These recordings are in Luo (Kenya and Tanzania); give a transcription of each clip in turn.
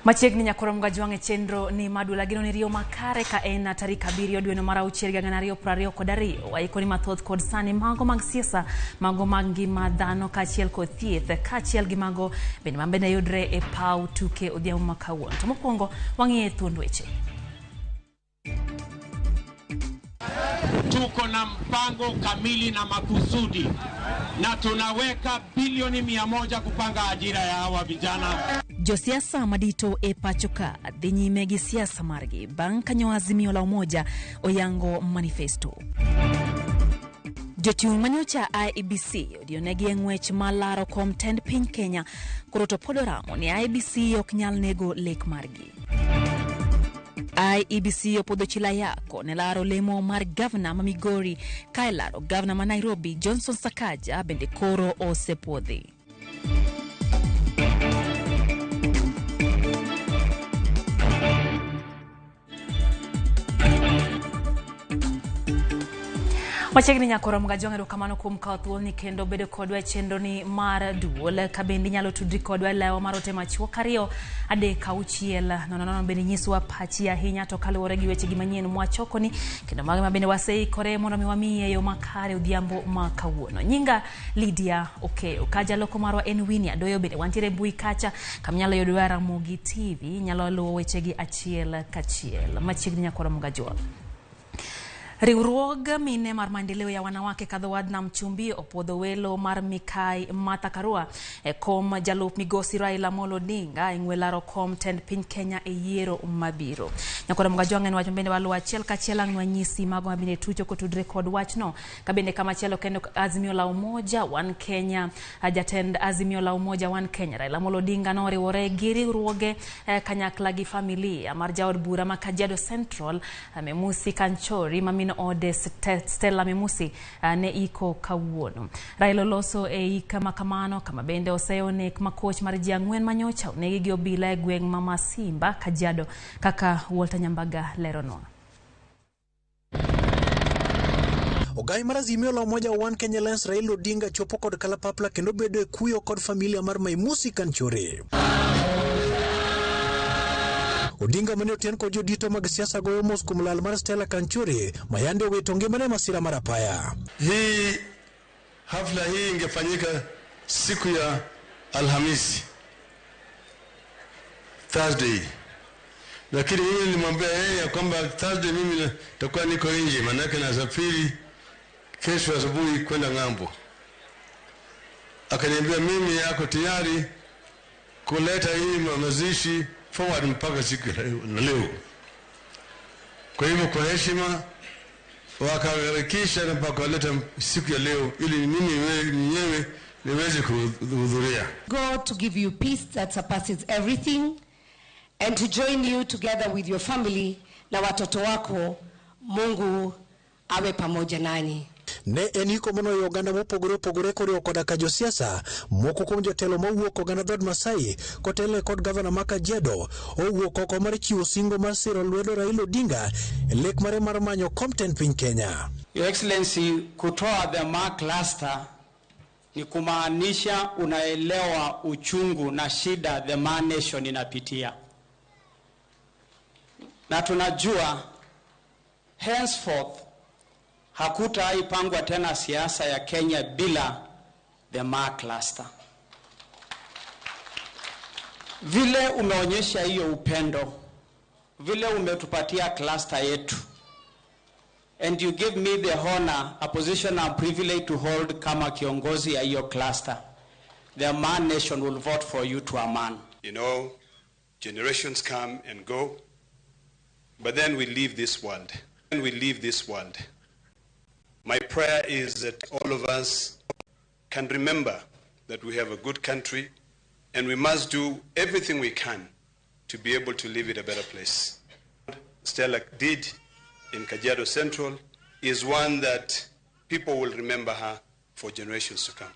Machiegni nyakorom gajwang' e chenro ni madula gino ni riyo makare ka en tarik 7 dweno mar 6 2022. Waikoni mathoth kod sani mago mag siasa, mago mag ngima dhano kaachiel kod thieth, kaachiel gi mago bende ma bende yudre e paw tuke odhiambo ma kawuono. To mokwongo wang'iye thuond weche. Tuko na mpango kamili na makusudi na tunaweka bilioni 100 kupanga ajira ya hawa vijana. Josiasa madito e pacho ka dhi nyime gi siasa margi bang' kanyo Azimio la Umoja oyango manifesto. Jochung' manyocha IEBC odionegi e ng'wech ma laro kom tend piny Kenya koro to pod oramo ni IEBC ok nyal nego lek margi. IEBC opodho chila yako ne laro lemo mar gavana ma Migori kae laro gavana ma Nairobi Johnson Sakaja bende koro osepuodhi. Machiegni nyakoro Mgajwang', erokamano kuom kawo thuoloni kendo bedo kodwa e chenro ni mar duol. Ka bende inyalo tudri kodwa e lewa mar ote machuok 2 3 6 0 0, bende nyiswa pachi ahinya to kaluwore gi weche gi manyien mwachokoni kendo mago ma bende waseikore mondo mi wamiyi e yo makare odhiambo ma kawuono. Nyinga Lydia Okeyo, ka jaloko marwa en Winnie Adoyo, bende wantiere e mbui kacha kaminyalo yudowa Ramogi TV, inyalo luwo wechegi achiel kachiel. Machiegni nyakoro Mgajwang'. Riwruog mine mar maendeleo ya wanawake kadho wad Nam Chumbi opuodho welo mar Mikai Martha Karua e kom jalup migosi Raila Amolo Odinga e ng'we laro kom tend piny Kenya e yiero mabiro. Nyakoro Mgajwang' en wach mabende waluwo achiel kachiel ang' nwanyisi mago mabende tucho kotudre kod wachno. Ka bende kamachielo kendo Azimio la Umoja One Kenya, jatend Azimio la Umoja One Kenya Raila Amolo Odinga noriwore gi riwruoge kanyakla gi familia mar jaod bura ma Kajiado Central Memusi Kanchori ma min ode Stella Memusi ne iko kawuono. Raila oloso e ik ma kamano kama bende oseyo nek makoch mar ji 4 manyocha onegi gi obila e gweng' ma Masimba Kajiado kaka Walter Nyambaga leronwa. Ogai mar Azimio la Umoja One Kenya Alliance Raila Odinga chopo kod kalapapla kendo bedo e kuyo kod familia mar Maimusi Kanchori. Odinga mane otien kod jodito mag siasa goyo mos kuom lal mar Stella Kanchori mayande owito ngimane e masira mar apaya. Hii hafla hii ingefanyika siku ya Alhamisi, Thursday, lakini mimi nilimwambia yeye ya kwamba Thursday mimi nitakuwa niko nje, maanake nasafiri kesho asubuhi kwenda ng'ambo. Akaniambia mimi yako tayari kuleta hii mazishi forward mpaka siku ya leo. Kwa hivyo kwa heshima wakaharakisha na mpaka waleta siku ya leo ili mimi mwenyewe niweze kuhudhuria. God to give you peace that surpasses everything and to join you together with your family na watoto wako. Mungu awe pamoja nanyi. Ne en iko moloyo oganda mopogore opogore koriwo koda ka josiasa moko kuom jotelo mowuok oganda dhood Masai kotelne kod gavana ma Kajiado owuok oko mar chiwo singo mar siro lwedo Raila Odinga e lek mare mar manyo kom tend piny Kenya. Your Excellency, kutoa the Maa cluster ni kumaanisha unaelewa uchungu na shida the Maa nation inapitia, na tunajua henceforth hakutaipangwa tena siasa ya Kenya bila the Maa cluster. Vile umeonyesha hiyo upendo, vile umetupatia cluster yetu, and you give me the honor, a position I'm privileged to hold kama kiongozi ya hiyo cluster, the Maa nation will vote for you to a man. You know, generations come and go, but then we leave this world. And we leave this world. My prayer is that all of us can remember that we have a good country and we must do everything we can to be able to leave it a better place. Stella did in Kajiado Central is one that people will remember her for generations to come.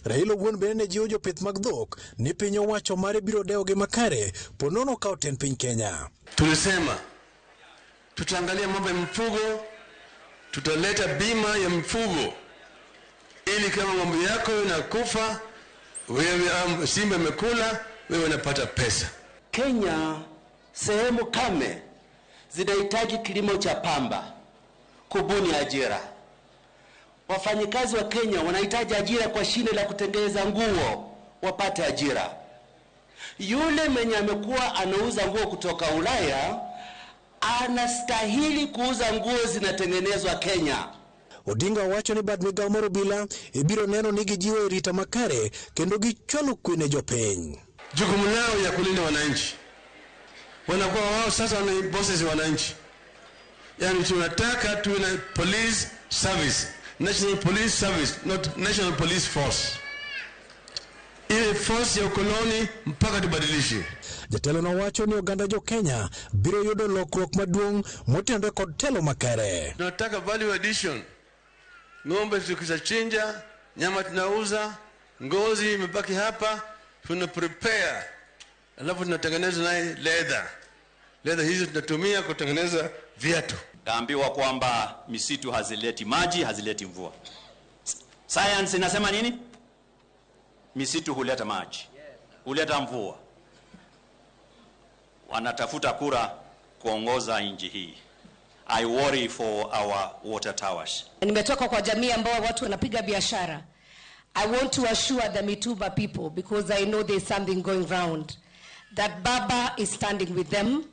Raila owuon bende ne jiwo jopith mag dhok ni piny owacho mare biro dewogi makare po nono okawo tend piny Kenya. Tulisema tutaangalia mambo ya mifugo, tutaleta bima ya mifugo ili kama ng'ombe yako inakufa, wewe, simba imekula, wewe unapata pesa. Kenya sehemu kame zinahitaji kilimo cha pamba kubuni ajira. Wafanyikazi wa Kenya wanahitaji ajira kwa shine la kutengeneza nguo, wapate ajira. Yule mwenye amekuwa anauza nguo kutoka Ulaya anastahili kuuza nguo zinatengenezwa Kenya. Odinga wacho ni bad migao mar obila ibiro neno ni gijiwo e rita makare kendo gichwalo kwe ne jopiny. Jukumu lao ya kulinda wananchi, wanakuwa wao sasa wana bosses wananchi. Yani tunataka tuwe na police service, national police service, not national police force. Ile force ya ukoloni mpaka tubadilishe. Jatelo no wacho ni oganda jo Kenya biro yudo lokruok maduong' motenore kod telo makare. Tunataka value addition. Ng'ombe tukisachinja, nyama tunauza, ngozi imebaki hapa, tuna prepare. Alafu tunatengeneza naye leather. Leather hizi tunatumia kutengeneza viatu. Kaambiwa kwamba misitu hazileti maji, hazileti mvua. Science inasema nini? Misitu huleta maji, huleta mvua. Wanatafuta kura kuongoza nchi hii. I worry for our water towers. Nimetoka kwa jamii ambao watu wanapiga biashara. I want to assure the Mituba people, because I know there's something going round, that Baba is standing with them.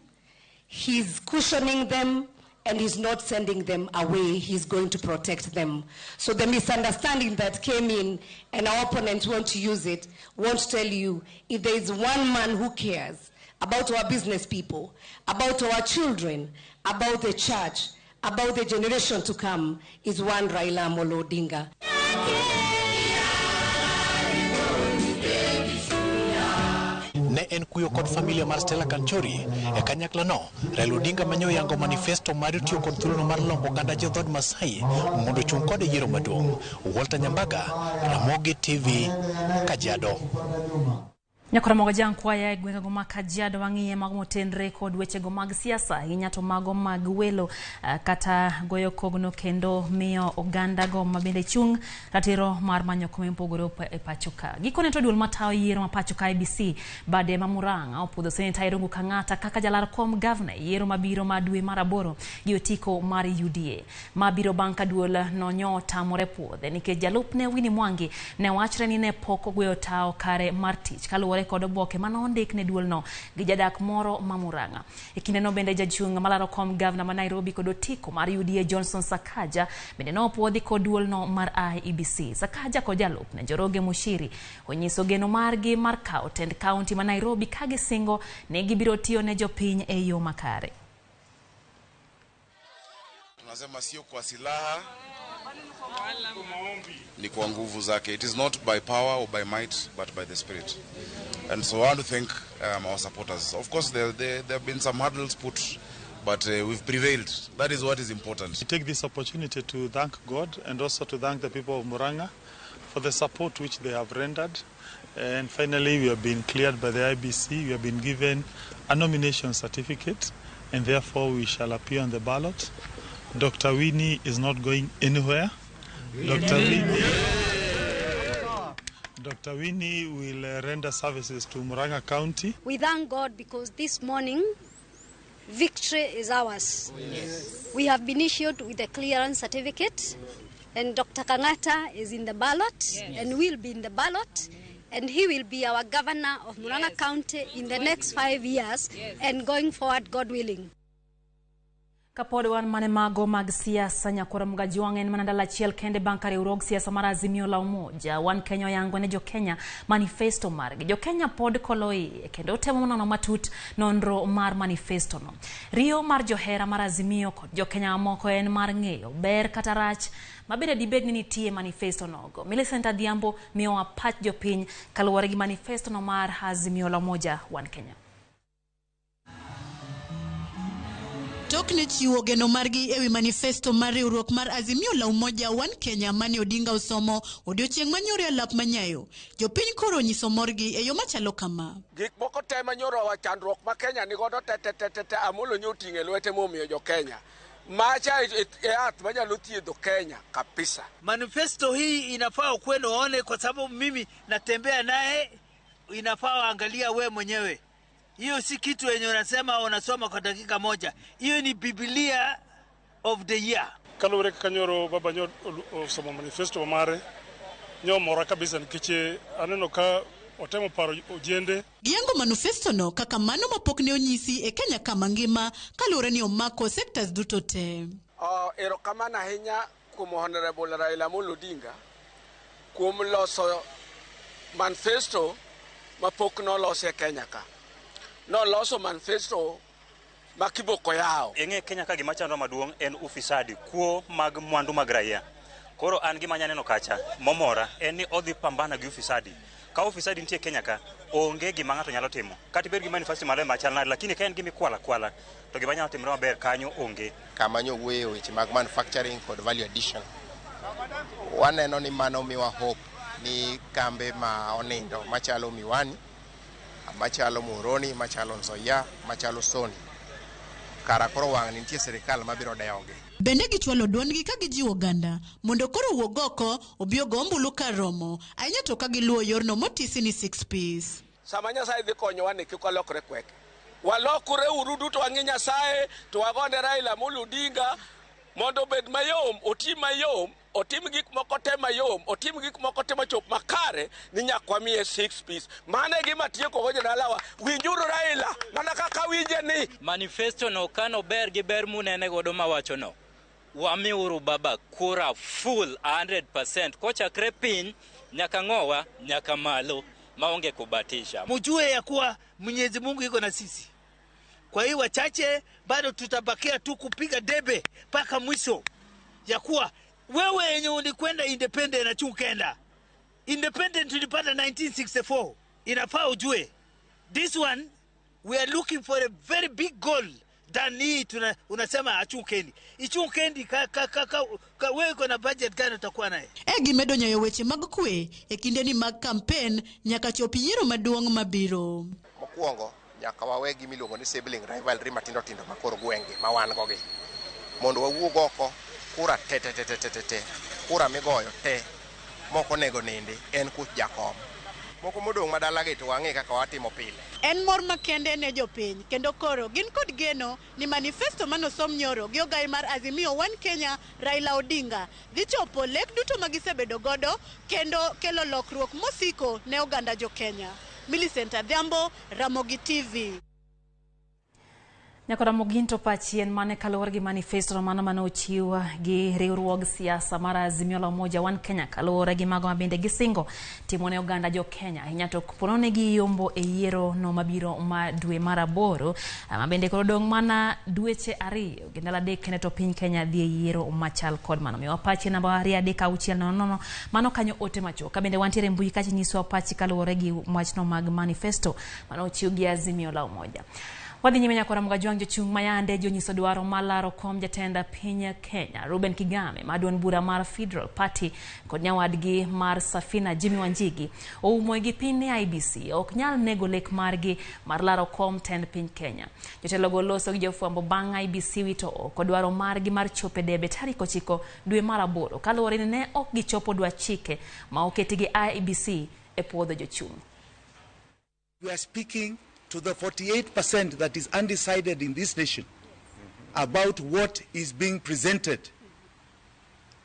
He's cushioning them and he's not sending them away. He's going to protect them. So the misunderstanding that came in, and our opponents want to use it, won't tell you if there is one man who cares about our business people, about our children, about the church, about the generation to come, is one Raila Amolo Odinga. Ne en kuyo kod familia mar Stella Kanchori e kanyakla no, Raila Odinga manyo yango manifesto mar tiyo kod thuolono mar lombo oganda jo dhood Masai mondo ochung' kode yiero maduong'. Walter Nyambaga, Ramogi TV, Kajiado. Nyakora mogo jankwaya e gwengego ma Kajiado wang'iye mago motenre kod wechego mag siasa ahinya to mago mag welo kata goyo kogno kendo miyo ogandago mabende chung' ratiro mar manyo kome mopogore e pacho ka. Gikone to duol matayo yiero ma pacho ka IEBC bade ma Murang'a opuodho Seneta Irungu Kang'ata kaka jalar kom gavana e yiero mabiro ma dwe mar 8 gi otiko mar UDA. Mabiro bang' ka duol nonyo otamore puodhe nikech jalupne Winnie Mwangi ne wachre ni ne pok ogweyo tawo kare mar tich kaluwore kod oboke mane ondik ne duolno gi jadak moro ma Murang'a. E kindeno bende jachung' malaro kom gavana ma Nairobi kod otiko mar UDA Johnson Sakaja bende nopuodhi kod duolno mar IEBC. Sakaja kod jalupne Njoroge Muchiri onyiso geno margi mar kawo tend kaunti ma Nairobi ka gisingo ni gibiro tiyo ne jopiny e yo makare. Tunasema sio kwa silaha, ni kwa nguvu zake. It is not by power or by might, but by the Spirit. And so I want to thank our supporters. Of course, there have been some hurdles put, but we've prevailed. That is what is important. I take this opportunity to thank God and also to thank the people of Murang'a for the support which they have rendered. And finally, we have been cleared by the IEBC. We have been given a nomination certificate, and therefore we shall appear on the ballot. Dr. Winnie is not going anywhere. Dr. Winnie will render services to Murang'a County. We thank God because this morning, victory is ours. Yes. We have been issued with a clearance certificate, and Dr. Kang'ata is in the ballot, yes, and will be in the ballot, and he will be our governor of Murang'a, yes, County in the next 5 years, yes, and going forward, God willing. Kapod wan mane mago mag siasa nyakora Mgajuang' en mana ndalo achiel kende bang' ka riwruog siasa mar Azimio la Umoja One Kenya oyango ne jokenya manifesto margi. Jokenya pod kolo iye kendo temo nono matut nonro mar manifesto no. Riyo mar johera mar Azimio kod jokenya mamoko en mar ng'eyo ber kata rach mabende dibed ni nitie manifesto nogo. Millicent Adhiambo miyowa pach jopiny kaluwore gi manifesto no mar Azimio la Umoja One Kenya. Tok ne chiwo geno margi ewi manifesto mar riwruok mar Azimio la Umoja One Kenya mane Odinga osomo odiochieng' manyoro e lap manyayo. Jopiny koro onyiso morgi e yo machalo kama. Gik moko te manyoro wa chandruok ma Kenya nigodo te te te te Amolo nyoting'e lwete momiyo jo Kenya. Macha e yath manyalo thiedho Kenya kabisa. Manifesto hii inafaa ukweli uone, kwa sababu mimi natembea naye, inafaa angalia we mwenyewe. Hiyo si kitu yenye unasema unasoma kwa dakika moja. Hiyo ni Biblia of the year. Kaluwore kaka nyoro baba nyo osomo manifesto mare nyomora kabisa nikech aneno ka otemo paro ojende. Giyango manifesto no kaka mano mapok ne onyisi e Kenya kama ngima kaluwore ni omako sectors duto te. Erokamano ahinya kuom Honorable Raila Amolo Odinga kuom loso manifesto mapok nolosi e Kenya ka. Noloso manifesto ma kiboko yao. Ing'e Kenya ka gima chando maduong' en ufisadi, kuo mag mwandu mag raia. Koro an gima anya neno kacha momora en ni odhi pambana gi ufisadi. Ka ufisadi nitie Kenya ka, onge gima ng'ato nyalo timo. Kata ibed gi manifesto maler machal nade, lakini ka en gima ikwalo akwala, to gima nyalo timore maber kanyo onge. Kama nyowuoye weche mag manufacturing kod value addition, waneno ni mano miwa hope ni kambe ma onindo machalo Miwani, machalo Muhoroni, machalo Nzoia, machalo Sony, kara koro wang' ni nitie sirikal mabiro dewogi. Bende gichwalo duondgi ka gijiwo oganda mondo koro owuog oko obi ogo ombulu kar romo, ahinya to ka giluwo yorno motisi ni 6 Ps. Sama Nyasaye dhi konyowa ni kik walokre kweke. Walokre uru duto wang'i Nyasaye to wagone Raila Amolo Odinga mondo obed mayom, oti mayom, otim gik moko te mayom, otim gik moko te machop makare ni nyaka wamiye 6 Ps. Mano e gima tieko go jodalawa. Winjuru Raila mana kaka winje ni. Manifesto no kano ber gi ber munene godo mawacho no. Wamiuru baba kura full 100% kochakre piny nyaka ng'owa nyaka malo maonge kubatisha. Mujue ya kuwa Mwenyezi Mungu yuko na sisi. Kwa hiyo wachache bado tutabakia tu kupiga debe mpaka mwisho, ya kuwa wewe yenye ulikwenda independent na chukenda. Independent tulipata 1964. Inafaa ujue. This one we are looking for a very big goal than hii unasema achukendi. Ichukendi ka wewe uko na budget gani utakuwa naye? E gimedo nyayo weche mag kwe e kinde ni mag campaign nyaka chop yiero maduong' mabiro. Mokwongo nyaka wawe gima iluongo ni sibling rivalry matindo tindo makoro gwenge ma wan go gi. Mondo wawuog oko kura te te te te te te, kura migoyo te, moko nego nende en kuch jakom. Moko modong' madalagi to wang'e kaka watimo pile. En mor makende ne jopiny kendo koro gin kod geno ni manifesto manosom nyoro gi ogai mar Azimio One Kenya Raila Odinga dhi chopo lek duto magisebedo godo kendo kelo lokruok mosiko ne oganda jo Kenya. Millicent Adhiambo, Ramogi TV. Nyakora Moginto pachien mane kaluwore gi manifesto mano mane ochiw gi riwruog siasa mar Azimio la Umoja One Kenya kaluwore gi mago mabende gisingo timo ne oganda jo Kenya ahinya to kopono gi yombo e yiero no mabiro ma dwe mar 8 mabende koro dong' mana dweche 2 gi ndalo 3 kende to piny Kenya dhi e yiero machal kod mano. Miwa pachi namba 2 3 6 0 0 mano kanyo ote machuok. Ka bende wantiere mbui kacha nyisowa pachi kaluwore gi wachno mag manifesto mane ochiw gi Azimio la Umoja. Wadhi nyime nyakora Mgajwang' jochung' mayande jonyiso dwaro mar laro kom jatend piny Kenya Ruben Kigame ma duond bura mar Federal Party kod nyawadgi mar Safina Jimmy Wanjigi oumo gi piny ni IEBC ok nyal nego lek margi mar laro kom tend piny Kenya. Jotelogo loso gi jofwambo bang' IEBC wito oko dwaro margi mar chopo e debe tarik 9 dwe mar 8 kaluwore ni ne ok gichopo dwach chike ma oketi gi IEBC e puodho jochung'. We are speaking to the 48% that is undecided in this nation about what is being presented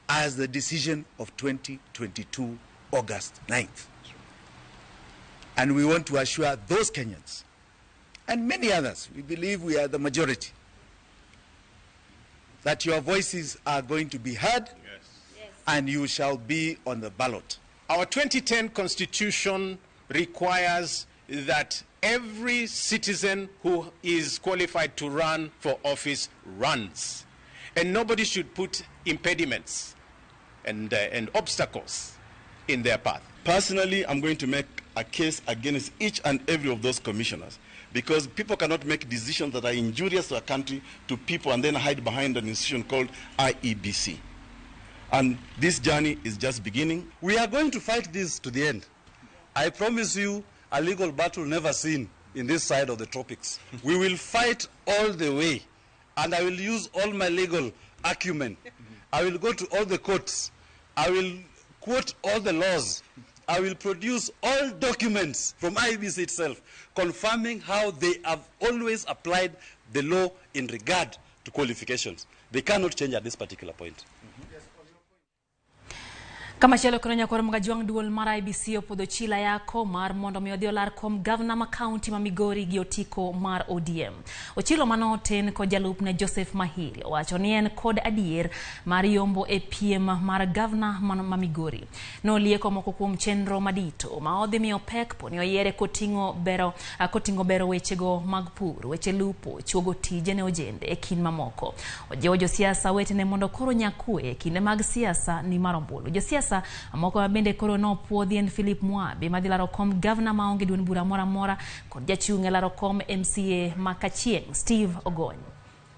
as the decision of 2022, August 9th. And we want to assure those Kenyans and many others, we believe we are the majority, that your voices are going to be heard. Yes. And you shall be on the ballot. Our 2010 Constitution requires that every citizen who is qualified to run for office runs. And nobody should put impediments and obstacles in their path. Personally, I'm going to make a case against each and every of those commissioners, because people cannot make decisions that are injurious to a country, to people, and then hide behind an institution called IEBC. And this journey is just beginning. We are going to fight this to the end. I promise you, a legal battle never seen in this side of the tropics. We will fight all the way, and I will use all my legal acumen. I will go to all the courts. I will quote all the laws. I will produce all documents from IEBC itself confirming how they have always applied the law in regard to qualifications. They cannot change at this particular point. Kamachielo kendo nyakwar Mgajwang' duol mar IEBC opuodho chila yako mar mondo mi odhi olar kom gavana ma kaunti ma Migori gi otiko mar ODM. Ochilo mano oten kod jalupne Joseph Mahiri owacho ni en kod adier mar yombo e piem mar gavana ma Migori. Nolieko moko kuom chenro madito ma odhi miyo pek poni oyiere koting'o bero wechego mag pur, weche lupo, chuogo tije ne ojende e kind mamoko. Ojiwo josiasa wetene mondo koro nyakwe e kinde mag siasa ni mar ombulu. Josiasa moko bende koro nopuodhi en Philip Mwabi madhi laro kom gavana maonge duond bura moro amora kod jachung' e laro kom MCA ma Kachieng' Steve Ogony.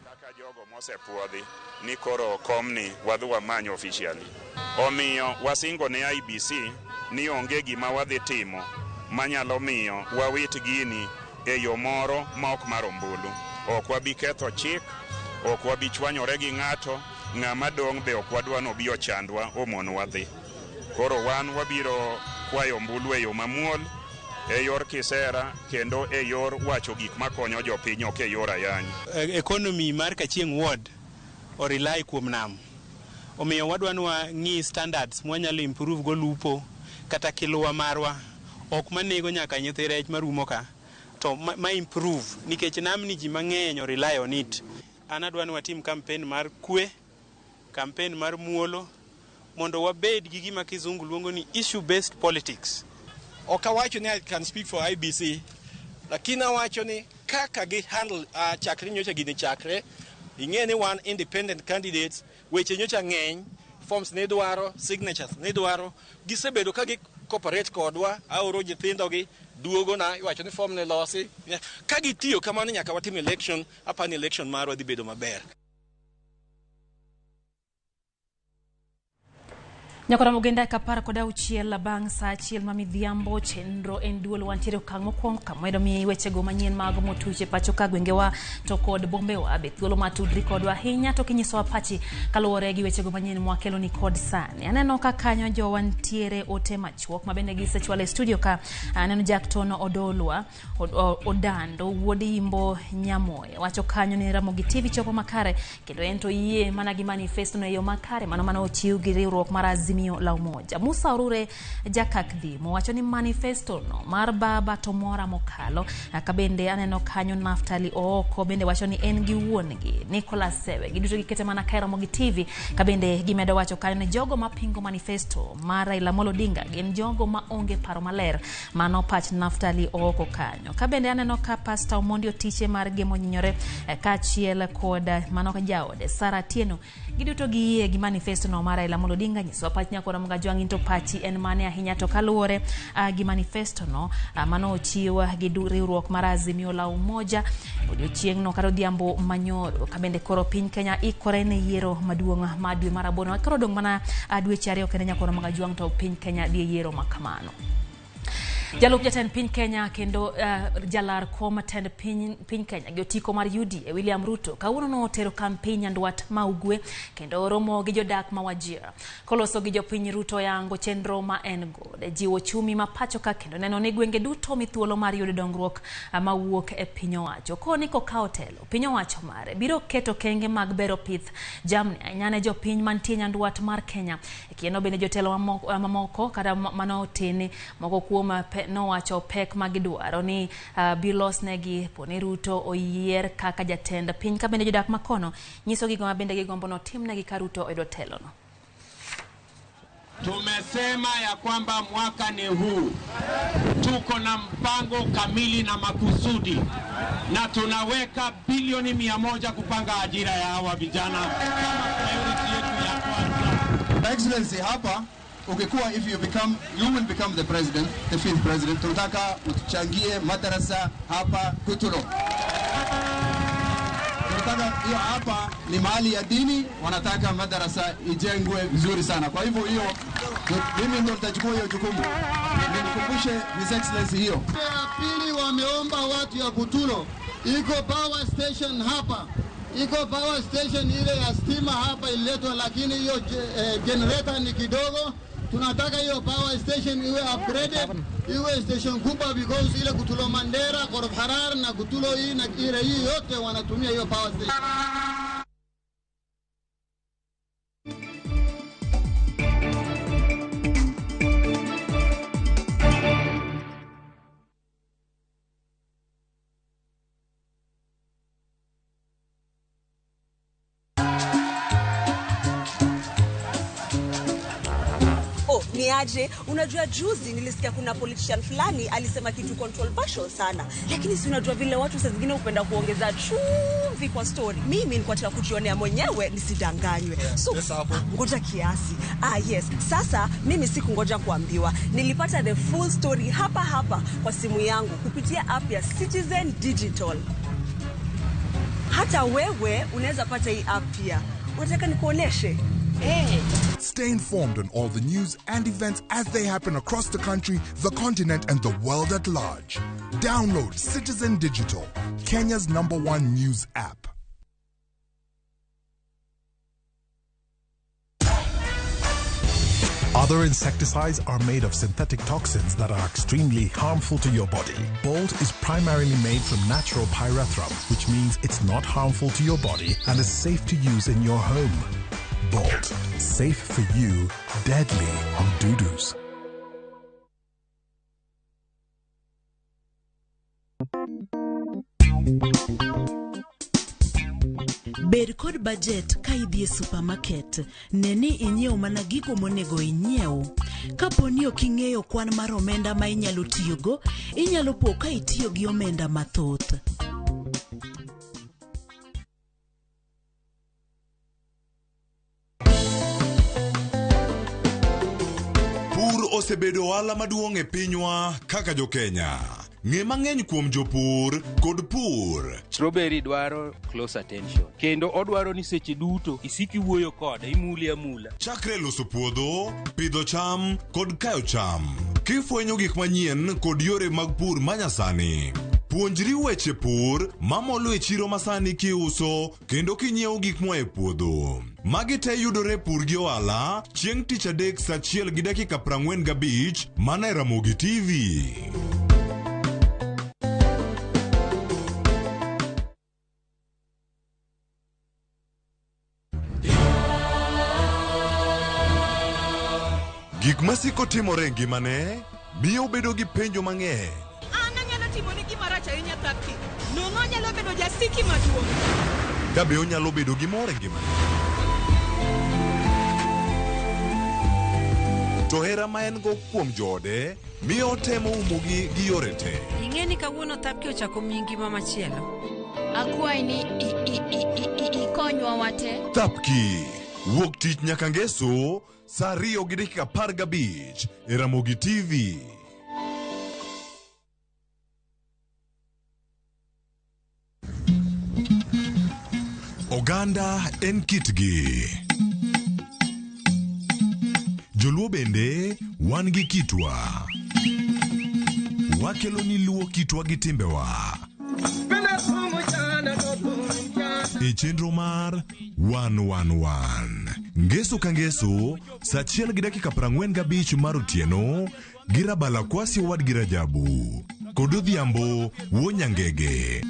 Kaka jogo mosepuodhi ni koro komni wadhi wamany officially. Omiyo wasingo ne IEBC ni onge gima wadhi timo manyalo miyo wawit gini e yo moro ma ok mar ombulu. Ok wabi ketho chik, ok wabi chwanyore gi ng'ato, ng'ama dong' be ok wadwa nobi ochandwa omon wadhi. Koro wan wabiro kwayo ombulu e yo mamuol, e yor kisera, kendo e yor wacho gik makonyo jopiny, ok e yor ayany. Economy mar Kachieng' Ward orely kuom nam. Omiyo wadwa ni wang'i standards mwanyalo improve go lupo kata kiluwa marwa ok manego nyaka nyithi rech marumo ka to ma improve nikech namni ji mang'eny orely on it. An adwa ni watim campaign mar kwe, campaign mar muolo, mondo wabed gi gima kizungu luongo ni issue based politics. Ok awacho ni I can speak for IEBC, lakini awacho ni kaka gi handle chakre nyocha gini chakre, ing'e ni wan independent candidates, weche nyocha ng'eny, forms ne dwaro, signatures ne dwaro, gisebedo ka gi cooperate kodwa, aoro nyithindogi, duogo na, iwacho ni form ne losi. Ka gitiyo kamano nyaka watim election, apani election marwa dhi bedo maber. Nyakora Mogenda 16 bang' saa 1 ma midhiambo chenro en duol wantiere okang' mokwongo kama mi wechego manyien mag motuche pacho ka gwengewa to kod bombewa be thuolo matudri kodwa ahinya to kinyisowa pachi kaluwore gi wechego manyien mwakelo ni kod sani. Aneno ka kanyo jowa ntiere ote machuok ma bende gisechwalo e studio ka aneno Jackton Odolwa Odando wuod Imbo Nyamoya wacho kanyo ni Ramogi TV chopo makare kendo en to yie mana gi manifesto no e yo makare mano mano ochiw gi riwruok mar Azimio la Umoja. Musa Orure Jakakdhi mowacho ni manifesto no mar baba to mora mokalo. Ka bende aneno kanyo Naftali Ooko bende wacho ni en gi wuon-gi Nicholas Sewe giduto gikete mana ka Ramogi TV. Ka bende gimedo wacho kanyo ni jogo mapingo manifesto mar Raila Amolo Odinga gin jogo ma onge paro maler. Mano pach Naftali Ooko kanyo. Ka bende aneno ka Pastor Omondi Otiche mar Gemo Nyinyore kaachiel kod mano jaode Sarah Atieno giduto giyie gi manifesto no mar Raila Amolo Odinga. Nyisowa pach nyakora Mgajwang' into pachi en mane ahinya to kaluwore gi manifesto no mano ochiw gi riwruok mar Azimio la Umoja odiochieng' no kata odhiambo manyoro. Ka bende koro piny Kenya ikore ne yiero maduong' ma dwe mar aboro koro dong' mana dweche 2 kende nyakora Mgajwang' to piny Kenya dhi e yiero ma kamano. Jalup jatend piny Kenya kendo jalar kom tend piny Kenya gi otiko mar UDA William Ruto kawuono notero kampen nyandwat ma Ugwe kendo romo gi jodak ma Wajir. Koloso gi jopiny Ruto yango chenro ma en go jiwo chumi ma pacho ka kendo neno ni gwenge duto mi thuolo mar yudo dongruok mawuok e piny owacho. Koni kokawo telo piny owacho mare biro keto kenge mag bero pith jamni ahinya ne jopiny mantie nyandwat mar Kenya. E kindeno bende jotelo mamoko kata manotene moko kuom nowacho pek magidwaro ni bilosnegi poni Ruto oyier kaka jatend piny. Ka bende jodak makono nyiso gigo ma bende gigombo notimnegi ka Ruto oyudo telono. Tumesema ya kwamba mwaka ni huu, tuko na mpango kamili na makusudi, na tunaweka bilioni 100 kupanga ajira ya hawa vijana kama priority yetu ya kwanza. Excellency, hapa ukikuwa, if you become, you will become the president, the 5th president, tunataka utuchangie madarasa hapa Kutulo. Tunataka hiyo, hapa ni mahali ya dini, wanataka madarasa ijengwe vizuri sana. Kwa hivyo hiyo mimi ndo nitachukua hiyo jukumu. Nikumbushe His Excellency hiyo. Ya pili, wameomba watu ya Kutulo, iko power station hapa. Iko power station ile ya stima hapa ililetwa, lakini hiyo generator ni kidogo. Tunataka hiyo power station iwe upgraded, iwe station kubwa because ile Kutulo Mandera, Korof Harar na Kutulo hii na ile hii yote wanatumia hiyo power station. Oh, ni aje? Unajua juzi nilisikia kuna politician fulani alisema kitu controversial sana, lakini si unajua vile watu saa zingine hupenda kuongeza chumvi kwa story. Mimi nilikuwa nataka kujionea mwenyewe nisidanganywe. So ngoja kiasi. Ah, yes. Sasa mimi sikungoja kuambiwa, nilipata the full story hapa hapa kwa simu yangu kupitia app ya Citizen Digital. Hata wewe unaweza pata hii app pia. Unataka nikuoneshe? Hey. Stay informed on all the news and events as they happen across the country, the continent, and the world at large. Download Citizen Digital, Kenya's #1 news app. Other insecticides are made of synthetic toxins that are extremely harmful to your body. Bolt is primarily made from natural pyrethrum, which means it's not harmful to your body and is safe to use in your home. Bolt, safe for you, deadly on dudus. Bed kod budget ka idhi e supermarket. Ne ni inyiewo mana gigo monego inyiew. Kapo ni ok ing'eyo kwan mar omenda ma inyalo tiyogo, inyalo po ka itiyo gi omenda mathoth. Pur osebedo ohala maduong' e pinywa kaka jo-Kenya. Ng'e mang'eny kuom jopur kod pur. Strawberry dwaro close attention. Kendo odwaro ni seche duto isik iwuoyo kode, imule amula. Chakre loso puodho, pidho cham kod kayo cham. Kifwenyo gik manyien kod yore mag pur manyasani. Puonjri weche pur mamolo e chiro masani kiuso kendo kinyiewo gik moa e puodho. Magi te yudore Pur gi Ohala chieng' tich adek saa 1:45 mana e Ramogi TV. Gik masiko timore e ngimane miyo obedo gi penjo mang'eny. An anyalo timoni gima rach ahinya Thapki. Nono anyalo bedo jasiki maduong'. Ka be onyalo bedo gi mor e ngimane. To hera ma en go kuom joode miyo otemo umogi gi yore te. Ing'e ni kawuono Thapki ochako miyi ngima machielo. Akwayi ni ikonywa wate. Thapki wuok tich nyaka ngeso saa 2:15 e Ramogi TV. Oganda en kitgi. Joluo bende wan gi kitwa. Wakelo ni luo kitwa gi timbewa. E chenro mar 111. Ngeso ka ngeso, saa 1:45 mar otieno, gi Rabala Kwasi owadgi Rajabu. Kod Odhiambo wuo Nyangege.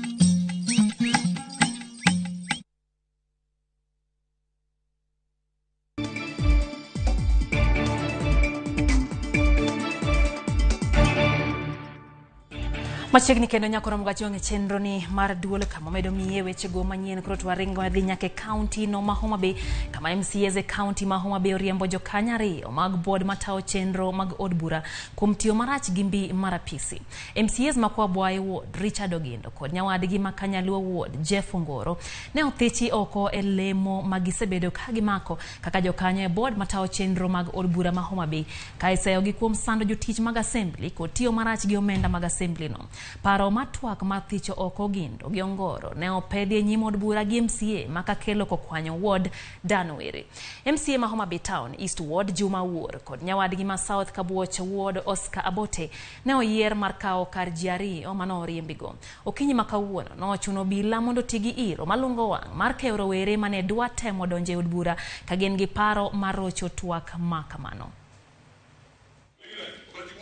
Machiegni kendo nyako romo gachiong' e chenro ni mar duol kama omedo miye wechego manyien koro to waringo wadhi nyaka e kaunti no ma Homa Bay kama MCAs e kaunti ma Homa Bay oriembo jokanyo ariyo mag board matayo chenro mag od bura kuom tiyo marach gi mbi mar apisi. MCAs ma Kwabwayi Ward Richard Ogindo kod nyawadgi ma Kanyaluo Ward Jeff Ongoro ne othichi oko e lemo ma gisebedo ka gimako kaka jokanyo e board matayo chenro mag od bura ma Homa Bay ka iseyogi kuom sando jotich mag assembly kod tiyo marach gi omenda mag assembly no. Paro matwak mar thicho oko Ogindo gi Ongoro ne opedhi e nyim od bura gi MCA ma Kakelo Kokwanyo Ward Dan Were. MCA ma Homa Bay Town East Ward Juma Wuor kod nyawadgi ma South Kabuoch Ward Oscar Abote ne oyier mar kawo kar ji ariyo mane oriembigo. Okinyi ma kawuono nochuno obila mondo oti gi iro malungo wang' mar keyo rowere mane dwa temo donjo e od bura ka gin gi paro mar rocho twak ma kamano.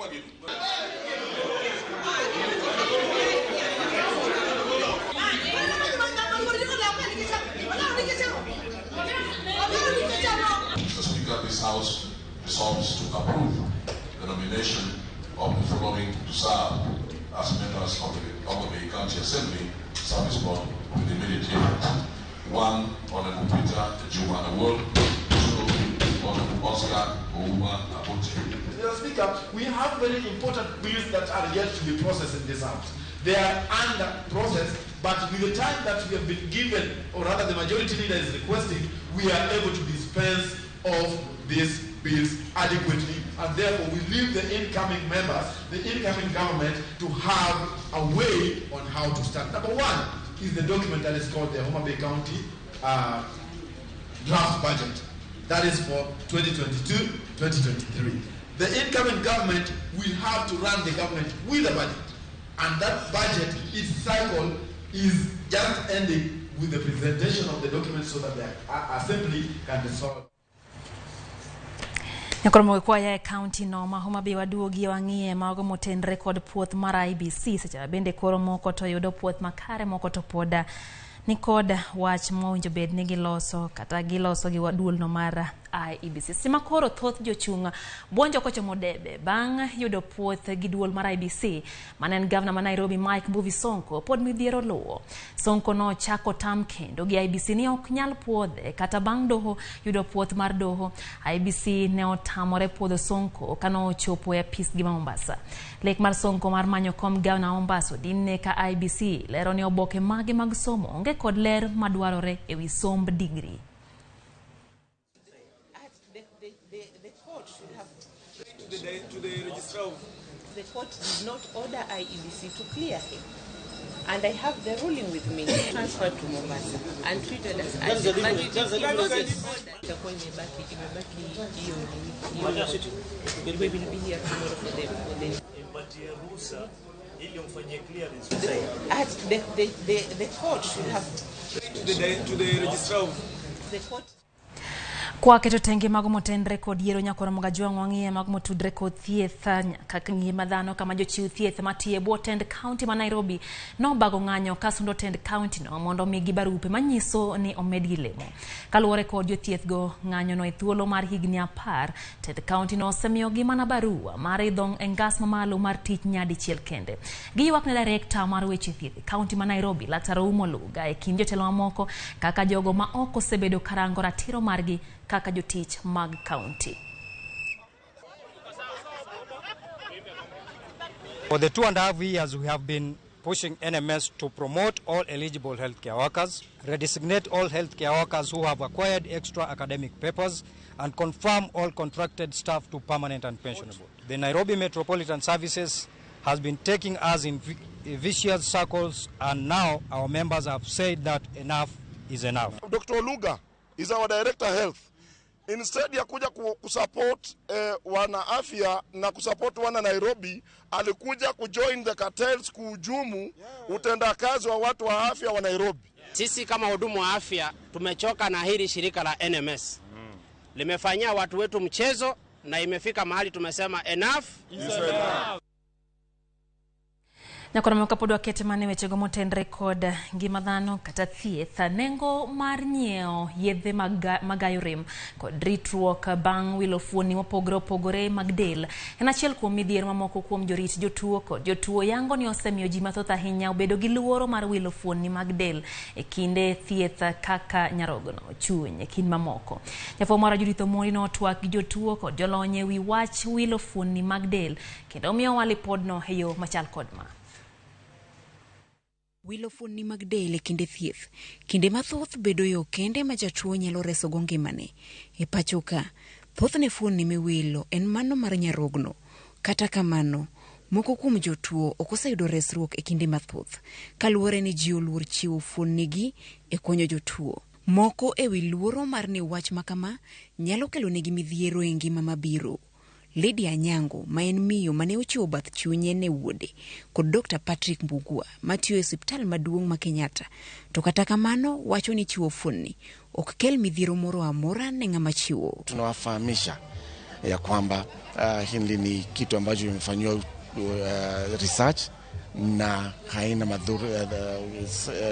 Mr. Speaker, this House resolves to approve the nomination of the following to serve as members of the Homa Bay County Assembly Service Board with immediate effect. 1, Honorable Peter Juma Awol. 2, Honorable Oscar Ouma Abote. Mr. Speaker, we have very important bills that are yet to be processed in this House. They are under process, but with the time that we have been given, or rather the majority leader is requesting, we are able to dispense of these bills adequately, and therefore we leave the incoming members, the incoming government, to have a way on how to start. Number one is the document that is called the Homa Bay County Draft Budget. That is for 2022-2023. The incoming government will have to run the government with a budget. And that budget, its cycle, is just ending with the presentation of the document so that the assembly can resolve. Nyakoromo kwa ya county no ma Homa Bay waduogi wang'iye mago motenre kod puoth mar IBC seche bende koro moko to yudo puoth makare moko to poda ni kod wach mowinjo bed ni giloso kata giloso gi duolno mar IEBC. Sima koro thoth jochung' buonjo kochomo debe bang' yudo puoth gi duol mar IEBC mane en gavana ma Nairobi Mike Mbuvi Sonko pod midhiero luwo. Sonko nochako tam kendo gi IEBC ni ok nyal puodhe kata bang' doho yudo puoth mar doho. IEBC ne otamore puodho Sonko kano ochopo e apis gi ma Mombasa. Lek mar Sonko mar manyo kom gavana Mombasa odinne ka IEBC lero ni oboke mage mag somo onge kod ler madwarore ewi somb digri. The court did not order IEBC to clear him. And I have the ruling with me, transferred to Mombasa and treated as urgent. But it is not ordered. We will be here tomorrow for the The court should have to the registrar of the court. Kwa keto tenge mago motenre kod yiero nyakoro Mogajwang' wang'iye mago motudre kod thieth kaka ngima dhano kama jochiw thieth matiyo e bwo tend kaunti ma Nairobi nobago ng'anyo kasundo tend kaunti no mondo omigi barupe manyiso ni omedgi lemo. Kaluwore kod jothieth go ng'anyo no e thuolo mar higni 10, tend kaunti no osemiyogi mana barua mar idho e ngas mamalo mar tich nyadichiel kende. Giywak ne direkta mar weche thieth e kaunti ma Nairobi Laktar Oumo Luga e kind jotelo mamoko kaka jogo ma ok osebedo karango ratiro margi kaka jotich mag kaunti. For the 2.5 years we have been pushing NMS to promote all eligible healthcare workers, redesignate all healthcare workers who have acquired extra academic papers, and confirm all contracted staff to permanent and pensionable. The Nairobi Metropolitan Services has been taking us in vicious circles, and now our members have said that enough is enough. Dr. Oluga is our director health. Instead ya kuja kusupport wana afya na kusupport wana Nairobi, alikuja kujoin the cartels kuhujumu utendakazi wa watu wa afya wa Nairobi. Sisi kama wahudumu wa afya tumechoka na hili shirika la NMS. Limefanyia watu wetu mchezo na imefika mahali tumesema enough is enough. Nyakoro kapod wakete mane wechego motenre kod ngima dhano kata thieth, nengo mar nyiewo yedhe magayo rem kod ritruok bang' wilo fuoni mopogore opogore mag del en achiel kuom midhiero mamoko kuom jorit jotuo kod jotuo yango ni osemiyo ji mathoth ahinya obedo gi luoro mar wilo fuoni mag del e kinde thieth kaka nyarogno, chuny e kind mamoko. Jafwambo mara Judith Omondi notwak gi jotuo kod jolony e wi wach wilo fuoni mag del kendo miyowa lipodno e yo machal kod ma. Wilo fuonni mag del e kinde thieth kinde mathoth bedo yo kende ma jatuo nyalo resogo ngimane. E pacho ka, thothne fuonni miwilo en mano mar nyarogno. Kata kamano, moko kuom jotuo ok oseyudo resruok e kinde mathoth kaluwore ni ji oluor chiwo fuonnigi e konyo jotuo. Moko e wi luoro mar ni wach makama nyalo kelonegi midhiero e ngima mabiro. Lydia Anyango, ma en miyo mane ochiwo bath chunye ne wuode, kod Dr. Patrick Mbugua matiyo e osiptal maduong' ma Kenyatta, to kata kamano wacho ni chiwo fuonni ok kel midhiero moro amora ne ng'ama chiwo. Tunawafahamisha ya kwamba hili ni kitu ambacho imefanyiwa research na haina madhuru,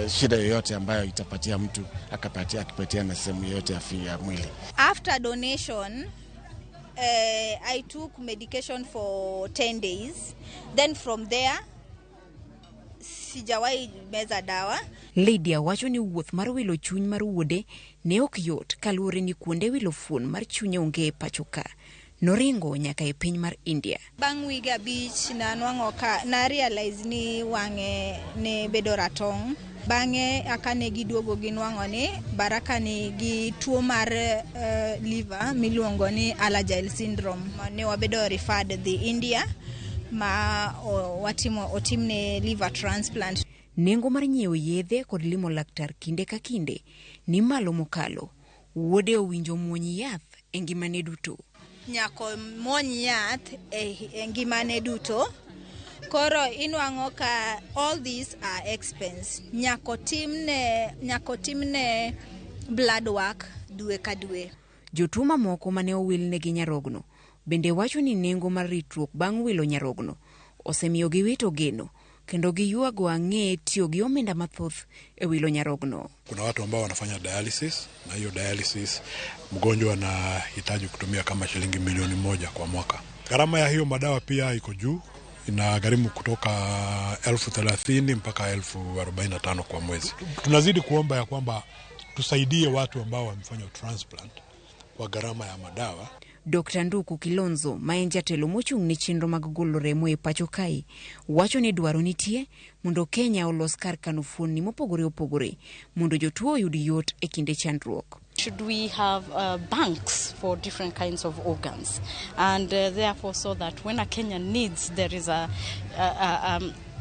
shida yoyote ambayo itapatia mtu akipatia na sehemu yoyote ya mwili. After donation, I took medication for 10 days. Then from there, sijawahi meza dawa. Lydia wacho ni wuoth mar wilo chuny mar wuode ne ok yot kaluwore ni kuonde wilo fuon mar chuny onge e pacho ka. Noringo nyaka e piny mar India. Bang' wige 5 nanwang'o ka na realize ni wang'e ne bedo ratong'. Bang'e aka ne giduogo ginwang'o ni Baraka nigi tuo mar liver miluongo ni Alagille syndrome. Ne wabedo referred dhi India ma otimne liver transplant. Nengo mar nyiewo yedhe kod limo laktar kinde ka kinde ni malo mokalo. Wuode owinjo muony yath e ngimane duto. Nyako muony yath e ngimane duto. Koro inwang'o ka all these are expense. Nyako timne blood work dwe ka dwe. Jotuo mamoko mane owilnegi nyarogno bende wacho ni nengo mar ritruok bang' wilo nyarogno osemiyo giwito geno kendo giyuago ang'e tiyo gi omenda mathoth e wilo nyarogno. Kuna watu ambao wanafanya dialysis na hiyo dialysis mgonjwa anahitaji kutumia kama shilingi milioni 1 kwa mwaka. Gharama ya hiyo madawa pia iko juu, inagharimu kutoka 30,000 mpaka 45,000 kwa mwezi. Tunazidi kuomba ya kwamba tusaidie watu ambao wamefanya transplant kwa gharama ya madawa. Dr. Nduku Kilonzo ma en jatelo mochung' ne chenro mag golo remo e pacho kae wacho ni dwaro nitie mondo Kenya olos kar kano fuonni mopogore opogore mondo jotuo oyud yot e kinde chandruok. Should we have banks for different kinds of organs, and therefore so that when a Kenyan needs, there is a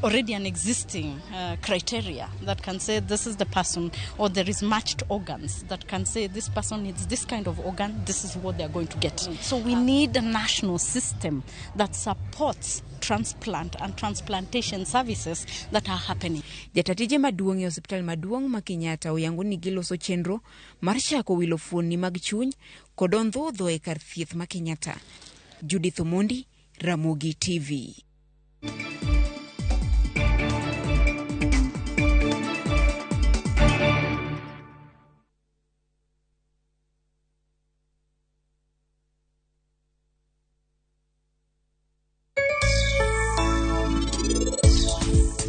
already an existing criteria that can say this is the person, or there is matched organs that can say this person needs this kind of organ, this is what they are going to get. So we need a national system that supports transplant and transplantation services that are happening. Jatatije maduong' e osiptal maduong' ma Kenyatta oyango ni giloso chenro mar chako wilo fuonni mag chuny kod ondhudho e kar thieth ma Kenyatta. Judith Omondi, Ramogi TV.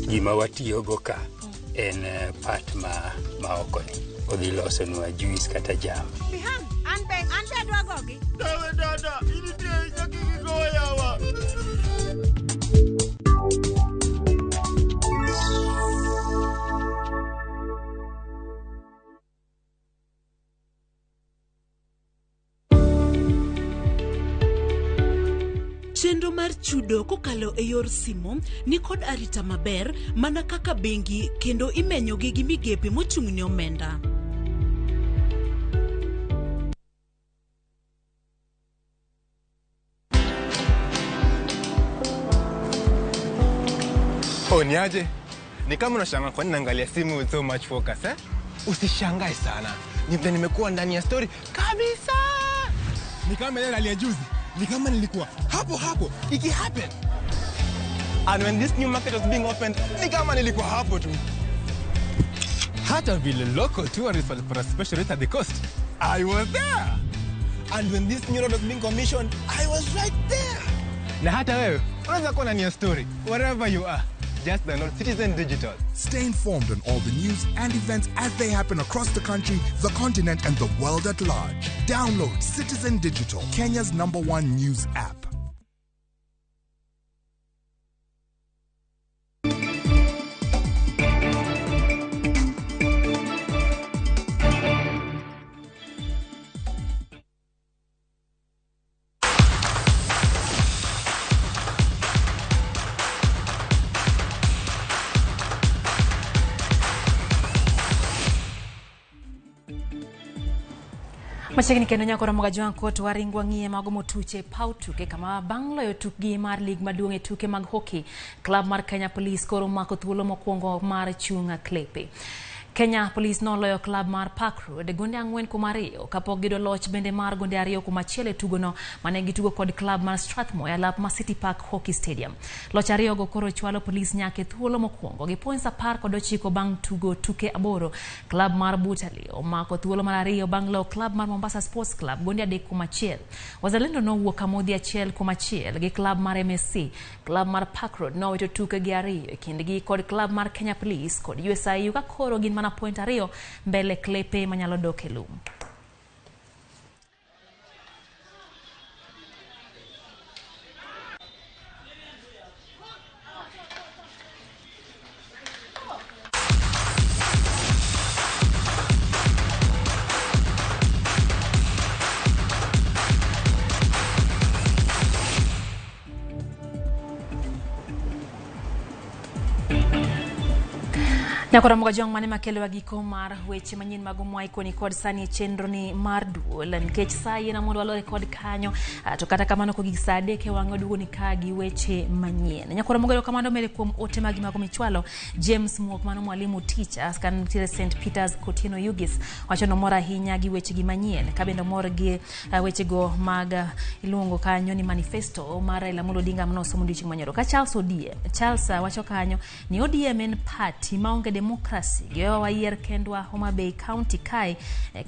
Gima watiyogo ka en pat ma oko ni odhi losonwa juice kata jam. Bihan, an be adwa gogi. Dawe dada, initie nyaka gigoyawa. Chenro mar chudo kokalo e yor simo ni kod arita maber mana kaka bengi kendo imenyogi gi migepe mochung' ne omenda. Oh, niaje? Ni kama unashangaa kwa nini naangalia simu with so much focus, eh? Usishangae sana. Ni vile nimekuwa ndani ya story kabisa. Ni kama ile hali ya juzi. Ni kama nilikuwa hapo hapo, iki happen. And when this new market was being opened, ni kama nilikuwa hapo tu. Hata vile local tourists walipata special rate at the coast, I was there. And when this new road was being commissioned, I was right there. Na hata wewe, unaweza kuwa ndani ya story, wherever you are. Just download Citizen Digital. Stay informed on all the news and events as they happen across the country, the continent, and the world at large. Download Citizen Digital, Kenya's #1 news app. Machiegni kendo nyako Ramogi Ajwang' kot waringwa ng'iye mago motuche paw tuke kama bang' loyo tukgi mar lig maduong' e tuke mag hockey, klab mar Kenya Police koro omako thuolo mokwongo mar chung' klepe. Kenya Police noloyo klab mar Park Road gonde 4-2 kapok giyudo loch bende mar gonde 2-1 e tugono mane gitugo kod klab mar Strathmore e alap ma City Park Hockey Stadium. Loch ariyogo koro chwalo Police nyaka e thuolo mokwongo gi points 19 bang' tugo tuke 8. Klab mar Butali omako thuolo mar 2 bang' loyo klab mar Mombasa Sports Club gonde 3-1. Wazalendo nowuok amodhi 1-1 gi klab mar MSC. Klab mar Park Road nowito tuke gi 2 e kindgi kod klab mar Kenya Police kod USIU ka koro gin mana point 2 mbele klepe manyalo dok e lum. Nyakora Mogajwang' mane makelo giko mar weche manyien mag Omwai koni kod sani e chenro ni mar duol nikech sa yiena mondo walore kod kanyo to kata kamano kogik sa 3 e wang'e waduogo ni ka gi weche manyien. Nyakora Mogajwang' kamano mere kuom ote magi mago michwalo. James Muok mano mwalimu teacher kan nitiere St Peters Kotieno Yugis wacho nomor ahinya gi weche gi manyien ka bende omor gi wechego mag iluongo kanyo ni manifesto mar Raila Amolo Odinga manosomo odiochieng' manyoro. Ka Charles Odie Charles wacho kanyo ni ODM en party maonge demokrasi giwewa wayier kendwa Homa Bay County kae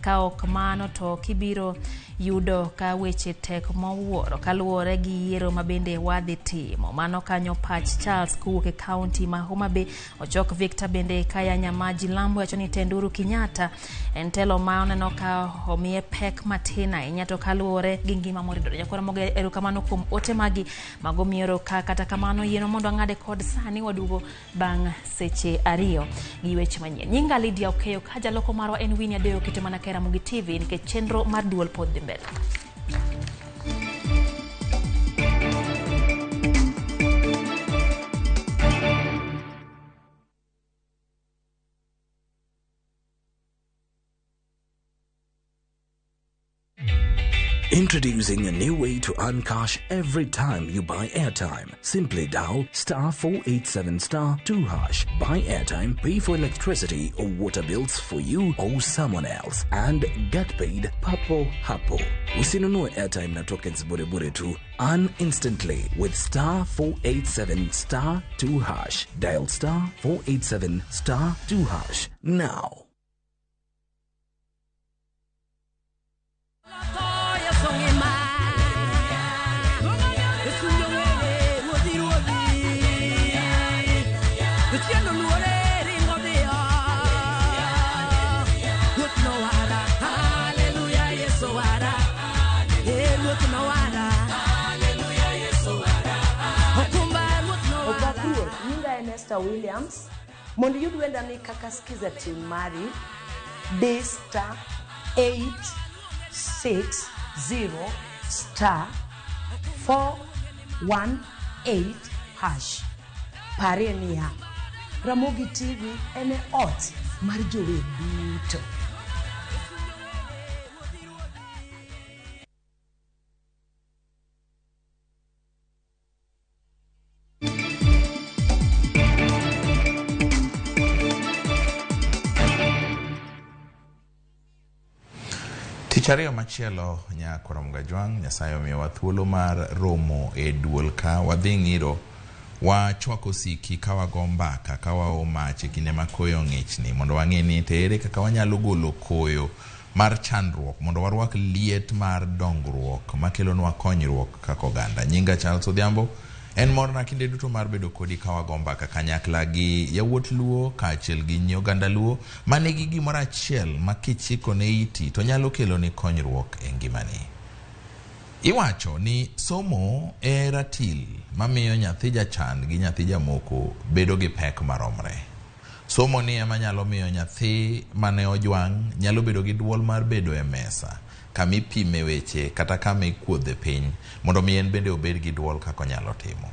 ka ok mano to kibiro yudo ka weche tek mowuoro kaluwore gi yiero ma bende wadhi timo. Mano kanyo pach Charles kowuok e county ma Homa Bay. Ochok Victor bende kaya Nyamaji Lambo wacho ni tend Uhuru Kenyatta en telo ma oneno ka omiye pek matin ahinya to kaluwore gi ngima moridore. Nyakora Moga erokamano kuom ote magi mago mioro ka kata kamano yieno mondo ang'ade kod sani waduogo bang' seche 2 gi weche manyien. Nyinga Lydia Okeyo ka jaloko marwa en Winnie Adeyo kete mana ka Ramogi TV nikech chenro mar duol pod dhi mbele. Introducing a new way to earn cash every time you buy airtime. Simply dial *487*2#. Buy airtime, pay for electricity or water bills for you or someone else, and get paid papo hapo. Usinunue airtime na tokens bure bure tu. Earn instantly with *487*2#. Dial *487*2# now. Williams mondo iyud wenda ni kaka skiza team mari D *860*418#. Parie niya, Ramogi TV en e ot mar jower duto. Tich ariyo machielo Nyakora Mogajwang' Nyasaye omiyowa thuolo mar romo e duol ka wadhi ng'iro wachwako siki ka wago mbaka ka wao mach e kinde ma koyo ng'ichni mondo wang'e ni to ere kaka wanyalo golo koyo mar chandruok mondo warwak liet mar dongruok makelonwa konyruok kaka oganda. Nyinga Charles Odhiambo. En morna kinde duto mar bedo kodi ka wago mbaka kanyakla gi yawuot Luo kaachiel gi nyi oganda Luo manigi gimoro achiel ma kichiko ne iti to nyalo keloni konyruok e ngimani. Iwacho ni somo e ratil mamiyo nyathi jachan gi nyathi jamoko bedo gi pek maromre. Somo ni ema nyalo miyo nyathi mane ojwang' nyalo bedo gi duol mar bedo e mesa kama ipime weche kata kama ikuodhe piny mondo mi en bende obed gi duol kaka onyalo timo.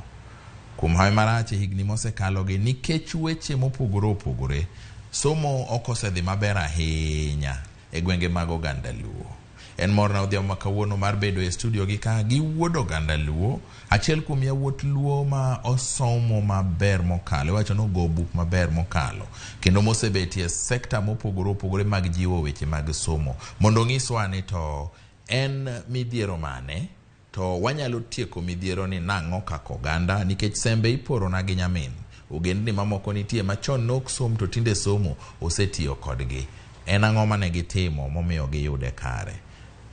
Kuom hawi marach e higni mosekalogi nikech weche mopogore opogore, somo ok osedhi maber ahinya e gwenge mag oganda Luo. En morna odhiambo ma kawuono mar bedo e studio gi ka gi wuod oganda Luo, achiel kuom yawuot Luo ma osomo maber mokalo, iwacho ni ogo buk maber mokalo, kendo mosebetie sekta mopogore opogore mag jiwo weche mag somo. Mondo onyiswa ni to en midhiero mane to wanyalo tieko midhiero ni nang'o kaka oganda nikech sembe iporona gi nyamin. Ogendni mamoko nitie machon nok som to tinde somo osetiyo kodgi. En ang'o mane gitimo momiyo giyude kare?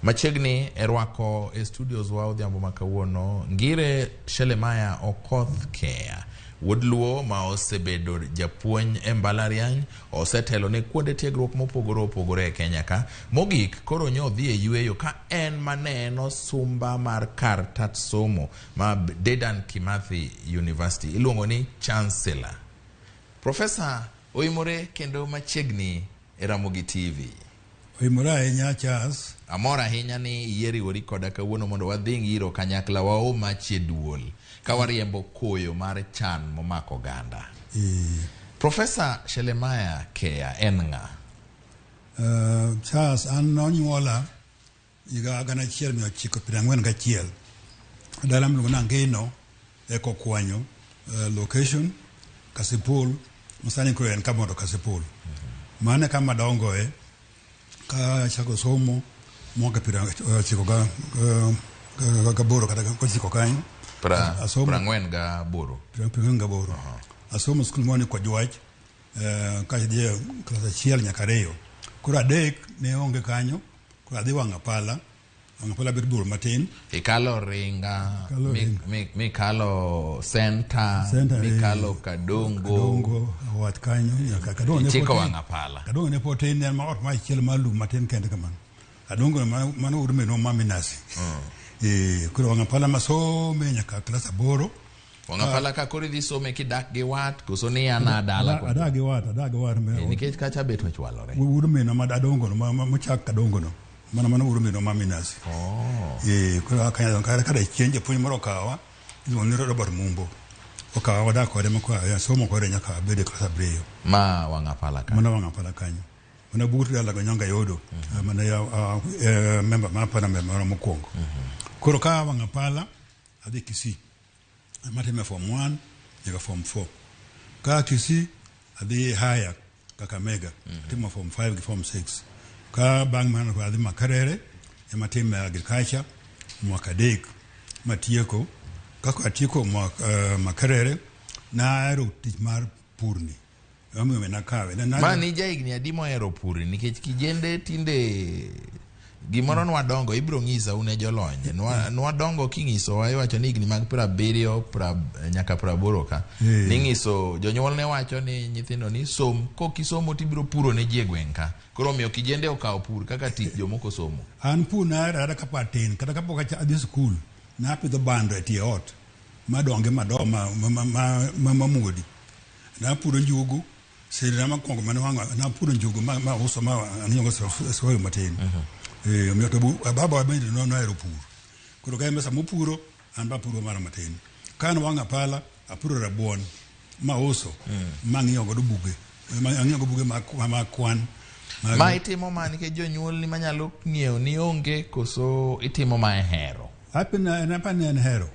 Machiegni e rwako e studios wa odhiambo ma kawuono Ngire Shelemaya Okoth Keya, wuod Luo ma osebedo japuonj e mbalariany, osetelo ne kuonde tiegruok mopogore opogore e Kenya ka. Mogik koro nyo odhi e yweyo ka en mane en osumba mar kar tat somo ma Dedan Kimathi University iluongo ni Chancellor. Profesa oimore kendo machiegni e Ramogi TV. Oimore ahinya Charles. Amor ahinya ni iyie riwori koda kawuono mondo wadhi ng'iro kanyakla waom mach e duol ka wariembo koyo mar chan momako oganda. Profesa Shelemaya Keya en ng'a? Charles, an nonyuola higa 1941 dala miluongo ni Angino e Kokwanyo, location Kasipul, masani koro en Kabondo Kasipul. Mano e kama dongoe ka achako somo mwaka 98 kata 9 kanyo. 48. 48. Asomo skul moro ni Kojwach, kadhi e klas 1 nyaka 2. Koro 3 ne onge kanyo, koro adhi Wang'apala. Wang'apala bet bor matin. Ikalo Ringa, mikalo Center, mikalo Kadongo. Awach kanyo nyaka Kadongo ne Ichiko Wang'apala. Kadongo ne pod tin, en ma ot machielo mar lum matin kende kamano. Kadongo mano wuod minwa ma Minasi. Koro Wang'apala masome nyaka klas 8. Wang'apala ka koro idhi some kidak gi wat koso ni an adala? Adak gi wat, adak gi wat. Nikech kacha bet ochwalore. Wuod minwa ma Adongo no, mochak Kadongo no. Mano wuod minwa ma Minasi. Koro kanyo kada chieng' japuonj moro okawa, iluongo ni Robert Mumbo. Okawa wadak kode ma somo kode nyaka abed e klas 7. Ma Wang'apala kanyo. Mana Wang'apala kanyo. Mana but dala go nyonga yodo. Mana member mar parliament moro mokwongo. Koro ka Wang'apala adhi Kisii. Amatime form 1 nyaka form 4. Ka Kisii adhi haya Kakamega. Atimo form 5 gi form 6. Ka bang' mano adhi Makerere ema atime agriculture mwaka 3 matieko. Kaka atieko Makerere nahero tich mar purni. Emomiyo nakawe. Ma ni jahigni adi mohero purni nikech kijende tinde gimoro nwadongo ibiro ng'isa un e jolony. Nwadongo king'isowa iwacho ni higni mag 70 nyaka 80 ka. Ning'iso jonyuol ne wacho ni nyithindo ni som kokisomo tibiro puro ne ji e gweng' ka. Koro omiyo kijende okawo pur kaka tich jomoko somo. An pur nahero ahera kapod atin kata kapok adhi skul napidho bando e tie ot madonge mado ma muodi. Napuro njugu sirna mokwongo mane wang'o napuro njugu ma uso ma ang'iewo sukari matin. Omiyo to baba bende nohero pur. Koro ka en sama opuro an be apuro mara matin. Ka an Wang'apala apuro rabuon ma uso ma ang'iewo godo buge. Ang'iewo go buge ma kwan. Ma itimo ma nikech jonyuolni manyalo ng'iewo ni onge koso itimo ma e hero? Apani en hero.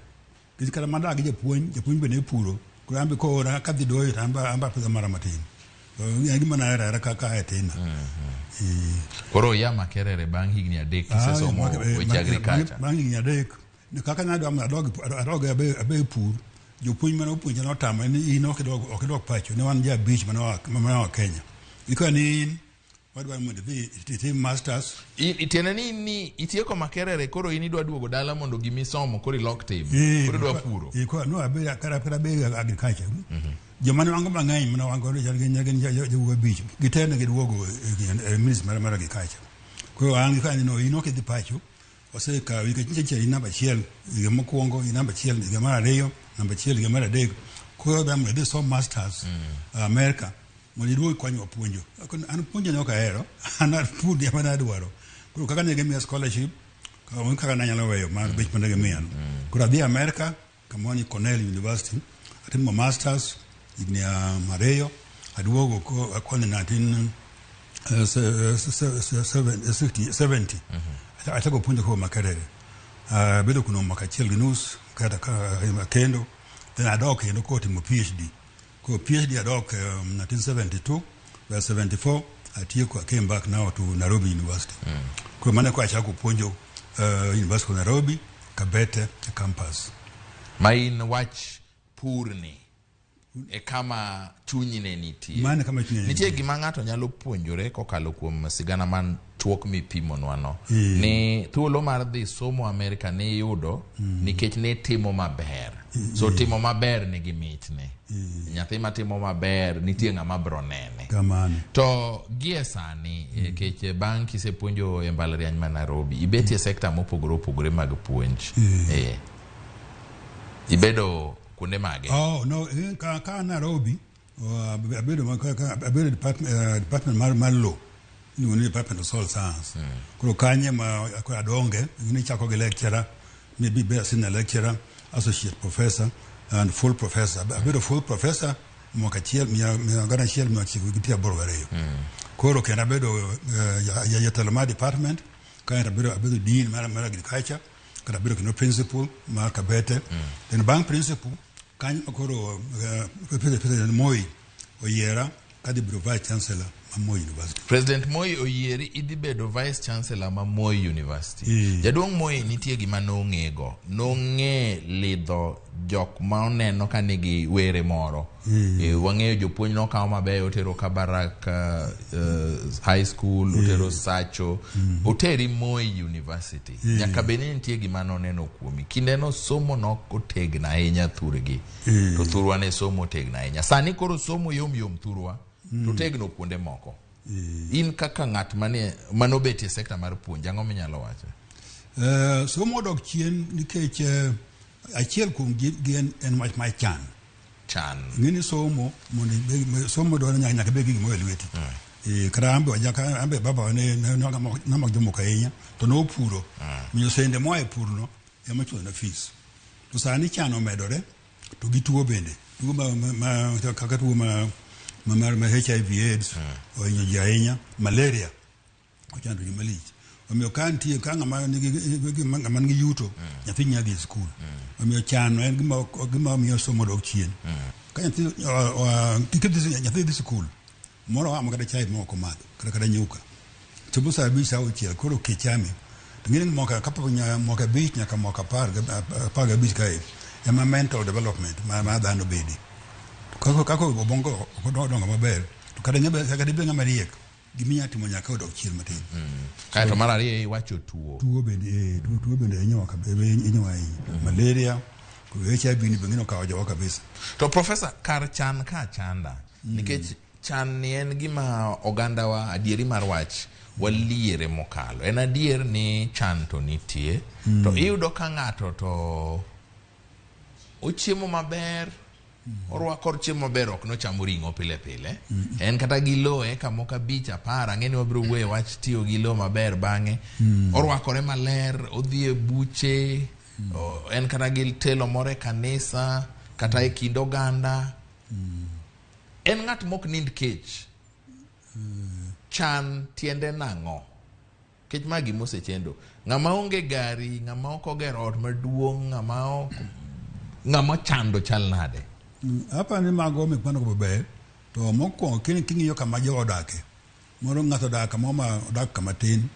Nikech kata mana gi japuonj, japuonj be ne puro. Koro an be koora kadhi doyo to an be apidho mara matin. En gima nahero ahera kaka e tinna. Koro iya Makerere bang' higni 3 kisesomo weche agriculture. Bang' higni 3, kaka nadwa adog abe pur, jopuonj mane opuonja notama ni in ok idog pacho, ne wan ji 5 mane oa Kenya. Gikone ni in wadwaro mondo idhi itim masters. Tiende ni itieko Makerere koro in idwa duogo dala mondo gimisomo koro ilok tim. Koro idwa puro. Koro no abe kara abe agriculture. Joma ne wango mang'eny mane wango gin jowuoyi 5. Gite ne giduogo e ministry mar agriculture. Koro an gi kanyo no in ok idhi pacho. Osekawi nikech nyicha in namba 1 higa mokwongo, in namba 1 higa mar 2, namba 1 higa mar 3. Koro adwa mondo idhi som masters America mondo iduog ikonywa puonjo. An puonjo ne ok ahero, an pur ema ne adwaro. Koro kaka ne gimiya scholarship, kaka nanyalo weyo mar bech mane gimiya no. Koro adhi America, kamoro ni Cornell University, atimo masters higni 2, aduogo koni 1970. Achako puonjo koro Makerere. Abedo kuno mwaka achiel gi nus kata ka kendo then adok kendo kotimo PhD. Koro PhD adok 1972 well 74 atieko I came back now to Nairobi University. Koro mano ko achako puonjo University of Nairobi Kabete campus. Ma in wach purni e kama chunyi ne nitie. Mano e kama chunya ne Nitie nitie. gima ng'ato nyalo puonjore kokalo kuom sigana man chuok mipimonwano ni thuolo mar dhi somo Amerika ne iyudo nikech ne timo maber. So timo maber nigi michne. Nyathi matimo maber nitie ng'ama bro nene. Kamano. To gie sani nikech bang' kisepuonjo e mbalariany ma Nairobi, ibetie sekta mopogore opogore mag puonj. Ibedo kuonde mage? Oh, no, ka Nairobi, abedo abedo department mar law. Iluongo ni Department of Soil Science. Koro kanye ma koro adonge, nichako gi lecturer, maybe be a senior lecturer, associate professor, and full professor. Abedo full professor mwaka achiel mia 1982. Koro kendo abedo jatelo mar department, kaeto abedo dean mar agriculture, kata abedo kendo principal mar Kabete. Then bang' principal, kanyo koro President Moi oyiera kadhi bedo vice chancellor ma Moi University. President Moi oyieri idhi bedo vice chancellor ma Moi University. Jaduong' Moi nitie gima nong'ego. Nong'e lidho jok ma oneno ka nigi were moro. Wang'eyo jopuonj nokawo mabeyo otero Kabarak High School, otero Sacho, oteri Moi University. Nyaka bed ni nitie gima noneno kuomi. Kindeno somo nok otegno ahinya thurgi. To thurwa ne somo otegno ahinya. Sani koro somo yom yom thurwa. To tegno kuonde moko. In kaka ng'at manobetie sekta mar puonj, ang'o minyalo wacho? Somo odok chien nikech achiel kuom gi en wach mar chan. Chan. Ing'e ni somo mondo somo dwaro nyaka ibed gi gimoro e lweti. Kata an be baba ne nomako jomoko ahinya to nopuro. Omiyo sende moa e purno ema chulo na fees. To sani chan omedore to gi tuo bende. Tuo ma kaka tuo ma HIV AIDS ohinyo ji ahinya, malaria ochando ji malich. Omiyo ka nitie ka ng'ama nigi yuto, nyathi nyalo dhi e skul. Omiyo chano en gima miyo somo dok chien. Ka nyathi dhi skul, moro amo kata chai moko madho, kata nyuka. Chopo saa 5 saa 6 koro kech chame. To ng'eni mwaka kapok mwaka 5 nyaka mwaka 15 kae ema mental development ma dhano bede. Kaka obongo ok odongo maber, to kata ibed ng'ama riek, giminya timo nyaka odok chien matin. Kaeto mar ariyo iwacho tuo. Tuo bende tuo bende hinyowa ahinya. Malaria, HIV ni bende okawo jowa kabisa. To professor, kar chan ka chanda, nikech chan ni en gima ogandawa adieri mar wach waliere mokalo. En adier ni chan to nitie, to iyudo ka ng'ato to ochiemo maber, orwako chiemo maber, ok nochamo ring'o pile pile. En kata gi lowo eka moko 5 10, ang'e ni wabiro wuoyo e wach tiyo gi lowo maber bang'e. Orwakore maler, odhi e buche, en kata gi telo moro e kanisa, kata e kind oganda. En ng'at mok nind kech. Chan tiende nang'o? Kech ma gima osechendo. Ng'ama onge gari, ng'ama ok ogero ot maduong', ng'ama ochando chal nade? Apa ni mago mikwano go ber, to mokwongo king'iyo kama jo odake. Moro ng'ato odak kamoro ma odak kama tin,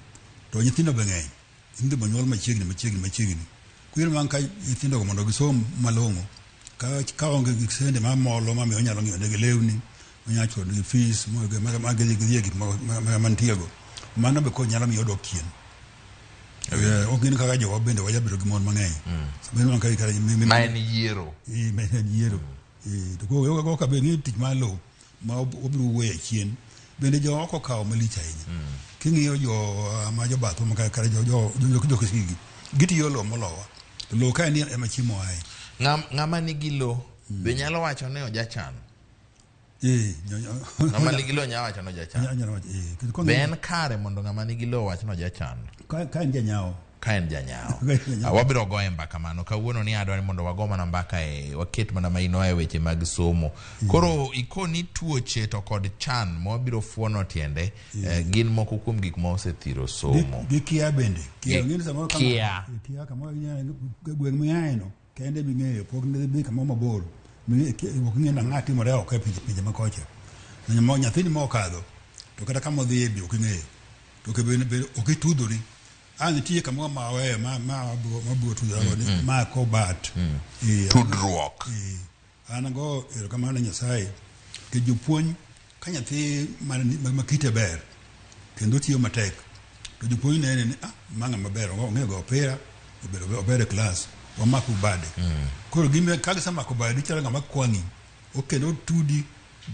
to nyithindo be ng'eny. Nyithindo be nyuol machiegni, machiegni, machiegni. Koro bang' ka nyithindo go mondo gisom malong'o, ka onge gi sende mamolo mamiyo onyalo ng'iewo negi lewni, onyalo chulo negi fees, ma gidhi e gik mantie go. Mano be koro nyalo miyo odok chien. Ok gin kaka jowa bende wajabedo gi mon mang'eny. Ma en yiero. Ma en yiero. To koro ka bed ni tich mar lowo ma wabiro wuoye chien, bende jowa ok okawo malich ahinya. King'iyo jo ma jobathwa ma kata jo Kisii gitiyo lowo molowa. To lowo kae ni ema chiemo aye. Ng'ama nigi lowo be nyalo wacho ni ojachan? Ng'ama nigi lowo nyalo wacho ni ojachan. Be en kare mondo ng'ama nigi lowo wach ni ojachan? Ka en janyawo. Ka en janyawo. Wabiro goye mbaka mano. Kawuono ni adwa ni mondo wago mana mbaka e waket mana maino e weche mag somo. Koro ikoni tuoche to kod chan mwabiro fuono tiende gin moko kuom gik ma osethiro somo. Gi kia bende. Kia ng'eni samoro kama Kia. Kia kamoro inyalo gweng' miaeno kende ming'eyo pok ne dhi kamoro mabor. Ok ing'e nang'a timore oko e pinje ma kocha. Nyathini mokadho to kata kama odhiye be ok ing'eyo. To bende ok itudori. Nitie kamoro ma aweyo ma mabiro tudore go ni ma kobat. Tudruok. An go erokamano ne Nyasaye ke jopuonj ka nyathi ma kite ber kendo tiyo matek to jopuonj nene ni ma ng'ama ber ong'eyo go opira ober e klas wamako bade. Koro gime ka gisemako bade ichalo ng'ama kwang'i kendo otudi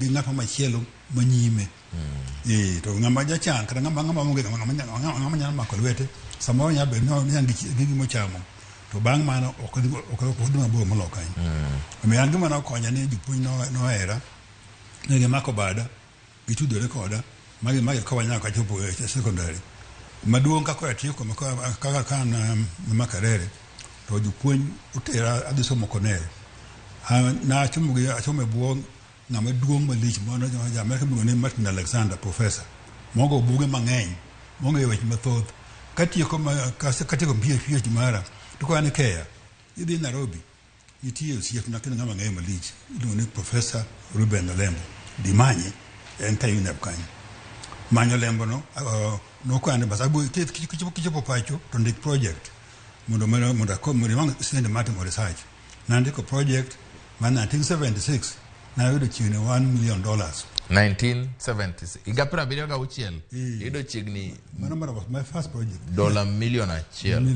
gi ng'at machielo manyime. To ng'ama jachan kata ng'ama onge ng'ama nyalo mako lwete samoro nyalo bedo ni en gi gima ochamo to bang' mano ok odhi mabor moloyo kanyo. Omiyo an gima nokonya ni jopuonj nohera ne gimako bada gitudore koda magi kowa nyaka achopo e secondary. Maduong' kaka atieko kaka ka an Makerere to jopuonj otera adhi somo Cornell. Na achomo e bwo ng'ama duong' malich mano ja Amerka miluongo ni Martin Alexander professor mogo buge mang'eny mong'eyo weche mathoth. Katieko PhD mara to koa ni Kenya idhi Nairobi nitie osiepna kendo ng'ama ng'eyo malich iluongo ni Professor Ruben Olembo. Dimanye en ka UNEP kanyo. Manyo Olembo no nokwane bas kichopo pacho to ndik project mondo iwang' sende mar timo research. Nandiko project ma 1976 nayudo chiegni $1 million. 1976 higa 76 iyudo chiegni mano my first project $1 million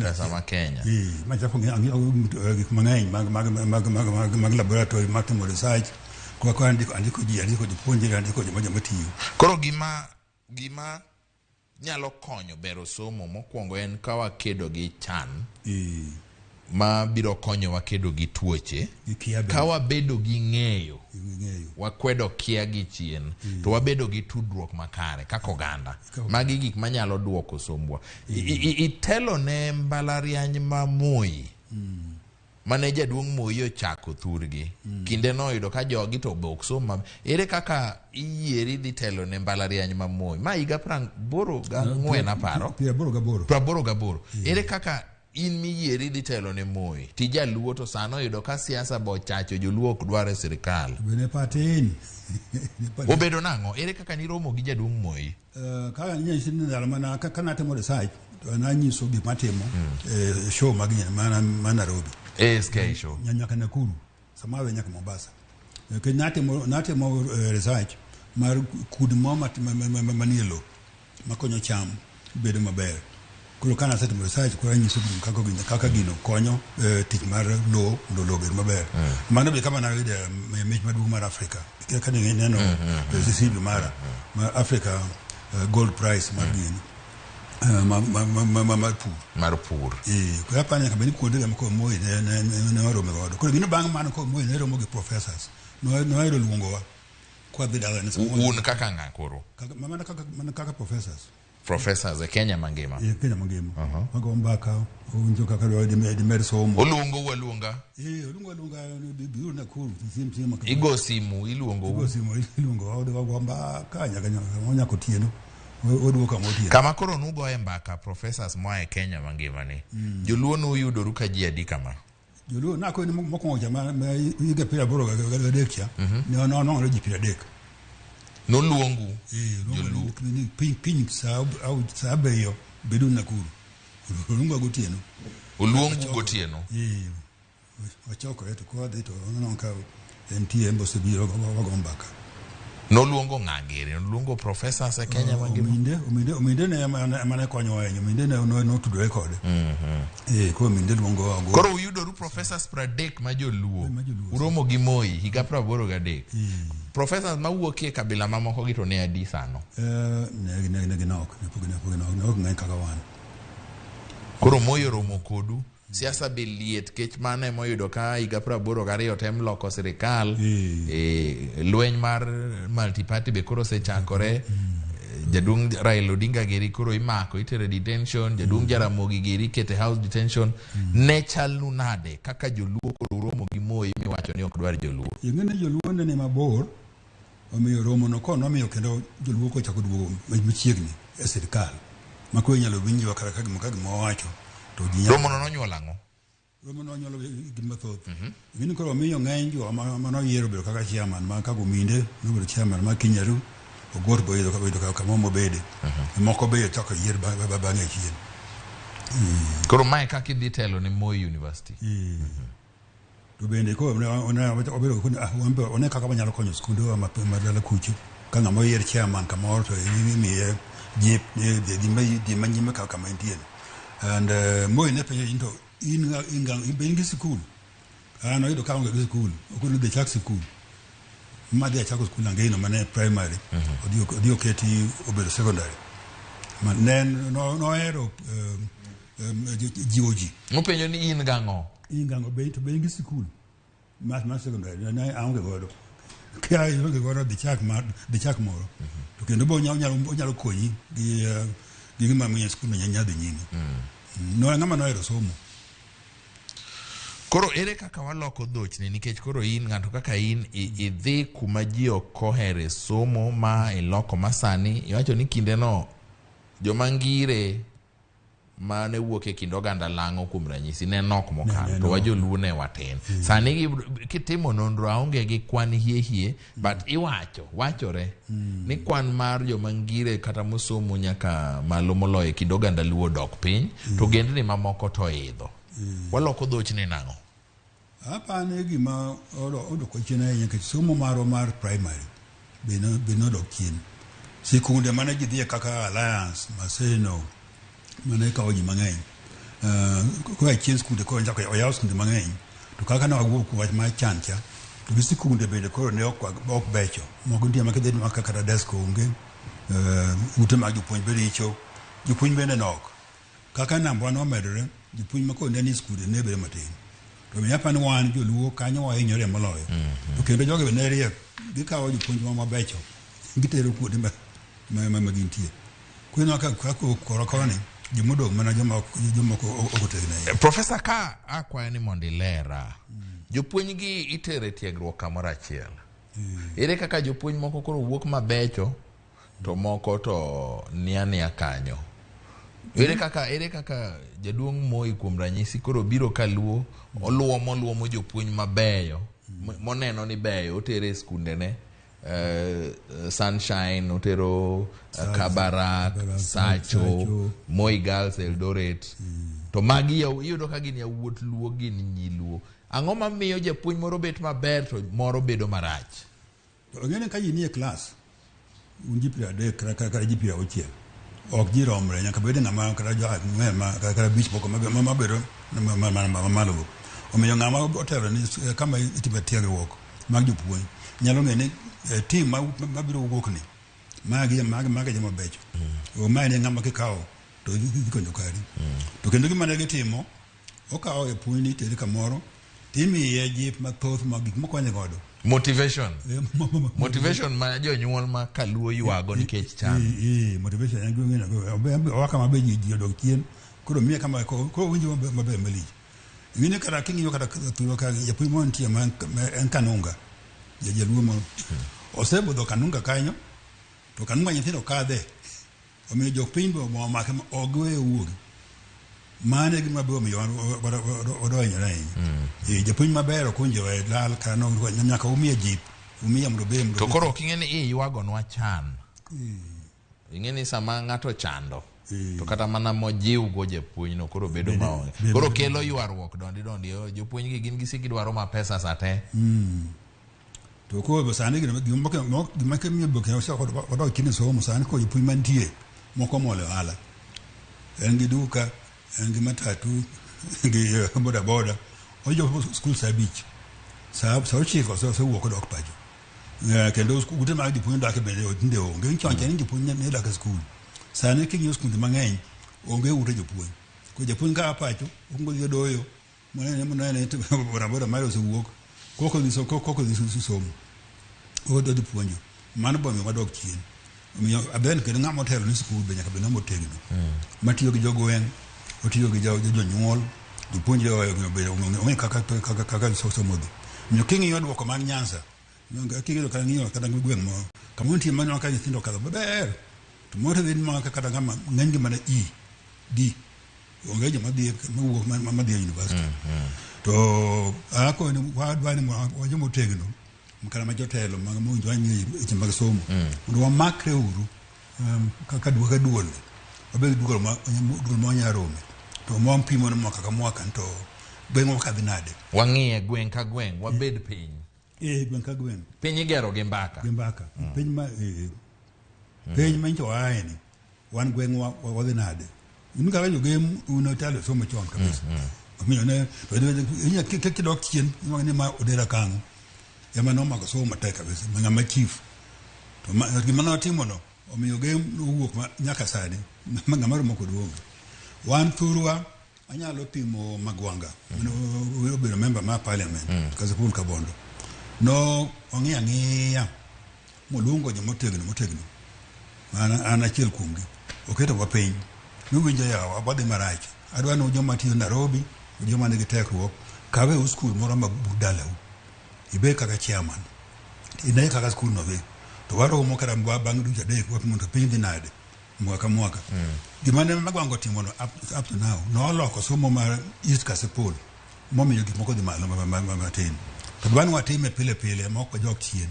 pesa ma Kenya. Machako ng'iewo gik mang'eny mag laboratory mag timo research kaka andiko ji andiko jopuonjre andiko joma tiyo. Koro gima nyalo konyo bero somo mokwongo en ka wakedo gi chan ma biro konyowa kedo gi tuoche, ka wabedo gi ng'eyo, wakwedo kia gi chien, to wabedo gi tudruok makare kaka oganda. Magi gik manyalo duoko sombwa. Itelo ne mbalariany ma Moi, mane jaduong' Moi ochako thurgi. Kinde noyudo ka jogi to be ok som. Ere kaka iyieri dhi telo ne mbalariany ma Moi? Ma higa 84 aparo. 88. 88. Ere kaka in miyieri dhi telo ne Moi? Ti jaluo to sano oyudo ka siasa bo chacho joluo ok dwar e sirikal. Bende patin. Obedo nang'o? Ere kaka niromo gi jaduong' Moi? Kaka ninyisi ni ndalo mana ka natimo research to nanyiso gik matimo show mag ma Nairobi. ASK show. Nyaka Nakuru, sama awe nyaka Mombasa. Nikech natimo research mar kudni moro manie lowo makonyo cham bedo maber. Koro ka nasetimo research koro anyiso kaka gino konyo tich mar lowo mondo lowo obed maber. Mano be kama nayude mich maduong' mar Afrika. Kaka neno CV mara mar Africa Gold Prize mar gini. Mar pur. Mar pur. Koro aparo nyaka bed ni kuonde ma Moi ne warome godo. Koro gino bang' mano Moi ne romo gi professors. Nohero luongowa kwa dhi dala. Un kaka ng'a koro? Mana kaka professors. Professors e Kenya mangima. E Kenya mangima. Wago mbaka, owinjo kaka dimed somo. Oluongou aluonga. Oluongo aluonga biro Nakuru chieng' Igo simu iluongou. Igo simu iluongo wago mbaka nyaka otieno. Oduoka motieno. Kama koro nugoye mbaka professors moa e Kenya mangima ni. Joluo nuyudoru ka ji adi kama? Joluo nakoni mokwongo cha ma higa 83 cha ne wanwang'o ji 30. Noluongu. Joluo. Piny saa 7 bedo Nakuru. Oluongo gotieno. Oluongu gotieno. Wachokore to kwadhi to waneno ka NTM osebiro wago mbaka. Noluongo ng'a giri? Noluongo professors e Kenya mangima? Ominde ne ema konyowa ahinya. Ominde ne notudore kode. Koro Ominde luongo. Koro uyudoru professors 30 ma joluo. Uromo gi Moi higa 83. Professors mawuok e kabila mamoko gi to ne adi sano? Ne ginok. Ne ok ng'eny kaka wan. Koro Moi oromo kodu. Siasa be liet kech mano emoyudo ka higa 82 tem loko sirikal. Lweny mar multi-party be koro osechakore. Jaduong' Raila Odinga geri koro imako itere detention, jaduong' Jaramogi geri ikete house detention. Ne chalnu nade kaka joluo koro uromo gi Moi miwacho ni ok dwar joluo? Ing'e ni joluo ne ni mabor, omiyo romo no ko nomiyo kendo joluo kochako duogo machiegni e sirkal ma koro inyalo winjwa kata ka gima wawacho to ji nyalo Romo no nonyuolo ang'o? Romo no onyuolo gik mathoth. Ing'e ni koro omiyo ng'eny jo manoyiero bedo kaka chairman ma kaka Ominde nobedo chairman ma Kinyaru, Ogot be oyudo kama mobede. Moko be ochako yier bang'e chien. Koro mae kaka idhi telo ne Moi University. To bende koro obedo one kaka wanyalo konyo skundewa ma dala kucho. Ka ng'ama oyier chairman kamoro to imiye jip dhi manyime kama entie. And Moi ne penjo ni to in gi sikul? An oyudo ka aonge gi sikul. Okoni dhi chak sikul. Ma dhi achako sikul Angeno mane primary. Odhi oketi obedo secondary. Ne nohero jiwo ji. Nopenjo ni in gang'o? In gang'o to be in gi sikul mar secondary ne aonge godo. Ka ionge godo dhi chak moro. To kendo be onyalo konyi gi gima miyo sikul no nyalo dhi nyime. No ng'ama nohero somo. Koro ere kaka waloko dhochni nikech koro in ng'ato kaka in idhi kuma ji ok ohere somo ma iloko ma sani iwacho ni kindeno joma ngire mane wuok e kind oganda lang'o kuom ranyisi ne nok mokalo to wajoluo ne watin. Sani kitimo nonro aonge gi kwan hie hie but iwacho wachore ni kwan mar joma ngire kata mosomo nyaka malo moloyo e kind oganda luo dok piny to ogendni mamoko to idho. Waloko dhochni nang'o? Apani gima odoko chien ahinya nikech somo marwa mar primary be nodok chien. Sikunde mane ji dhiye kaka Alliance, Maseno, mane kawo ji mang'eny. Koa chien skunde koro chako oyaw skunde mang'eny. To kaka ne wawuok kuom wach mar chan cha, to gi sikunde bende koro ne ok becho. Moko nitie ma kidhi ma kata desk onge, ute mag jopuonj be richo, jopuonj bende nok. Kaka nambwa nomedore, jopuonj ma koro ne ni skunde ne bedo matin. To omiyo apani wan joluo kanyo wahinyore moloyo. To kendo jogi be ne riek, gikawo jopuonj ma mabecho, gitero kuonde ma gintie. Koro ka koro koni, jomodong' mana joma ok otegno ahinya. Profesa, ka akwayo ni mondo ilera, jopuonj gi itere tiegruok kamoro achiel. Ere kaka jopuonj moko koro wuok mabecho to moko to nia kanyo? Ere kaka jaduong' Moi kuom ranyisi koro biro kaluo oluomo jopuonj mabeyo moneno ni beyo otere e skundene, Sunshine otero Kabarak, Sacho, Moi Girls Eldoret. To magi iyudo ka gin yawuot luo, gin nyi luo. Ang'o mamiyo japuonj moro bet maber to moro bedo marach? Ong'e ka ji nie klas un ji 30 kata ji 60 ok ji romre, nyaka bed ng'ama kata jo ang'wen ma kata abich moko mabedo mamalo. Omiyo ng'ama otelo ni kama itime tiegruok mag jopuonj nyalo ng'e ni tim mabiro wuok ni magi joma becho. Ma en ng'ama kikawo to dhi konyo kari. To kendo gima ne gitimo, okawo e puonj ni itere kamoro timiye jip mathoth mag gik mokonye godo. Motivation. Motivation ma jonyuol ma kaluo ywago nikech chan. Motivation en gima owaka maber ji odok chien. Koro miye kama koro winjo maber malich. Ing'e kata king'iyo kata thuolo ka japuonj moro nitie ma en Kanunga, jaluo moro. Osebudho Kanunga kanyo, to Kanunga nyithindo kadhe. Omiyo jopiny be omake ok giweyo wuogi. Mano e gima be omiyo wadonyore ahinya. Japuonj maber ok owinjo we lal kata nyaka umiye jip, umiye mondo obed. To koro ok ing'e ni iywagonwa chan. Ing'e ni sama ng'ato chando to kata mana mojiwgo japuonj no koro bedo maonge. Koro kelo ywaruok dondi jopuonj gi gin gisik gidwaro ma pesa sate. To koro sani gima miyo be wadok chien e somo sani koro jopuonj mantie moko omol e ohala. En gi duka, en gi matatu, gi boda boda. Ochopo skul saa 5, saa 9 osewuok odok pacho. Kendo ute mag jopuonj dak bende tinde onge. Chon cha ni jopuonj ne dak e skul. Sani king'iyo skunde mang'eny onge ute jopuonj. Koro japuonj ka a pacho okuongo odhi odoyo monene boda boda mare osewuok koko dhi somo, koko dhi puonjo. Mano be omiyo wadok chien. Omiyo then kendo ng'ama otelo ni skul be nyaka bed ng'ama otegno. Matiyo gi jogweng', otiyo gi jonyuol, jopuonjre ong'e kaka somo dhi. Omiyo king'iyo duoko mag Nyanza, king'iyo kata ng'iyo kata gweng' moro, kama nitie maneno ka nyithindo okadho maber, to moro dhi ma kata ng'ama ng'enygi mana E, D, onge joma dhi mawuok ma dhi e university. To akoni wadwa ni wajoma otegno, kata ma jotelo mag mowinjo wang'i weche mag somo, mondo wamakre uru kaka duol, wabed gi duol ma wanyalo rome. To ma wapimo ni mwaka ka mwaka to gweng'wa kadhi nade. Wang'iye gweng' ka gweng', wabed piny. Gweng' ka gweng'. Piny igero gi mbaka. Gi mbaka. Piny ma piny ma nyocha waaye ni, wan gweng'wa wadhi nade. In kaka jogem un otelo somo chon kabisa. Omiyo ne kidok chien ni ma Odera Kang'o ema nomako somo matek kabisa, ng'ama chief. To gima notimo no omiyo gem nowuok nyaka sani ng'ama romo kod onge. Wan thurwa anyalo pimo Magwanga mane obedo member mar parliament Kasipul Kabondo. No ong'iyo ang'iya moluongo joma otegno an achiel kuomgi oketowa piny nuwinjo yawa wadhi marach adwa ni joma tiyo Nairobi joma nigi tekruok kawe skul moro ma but dalau ibed kaka chairman ine kaka skul no dhi to waromo kata bang' dweche 3 wapimo to piny dhi nade mwaka mwaka. Gima ne Magwanga otimo no up to now noloko somo mar East Kasipul momiyo gik moko dhi malo matin. To dwa ni watime pile pile ma ok wajok chien.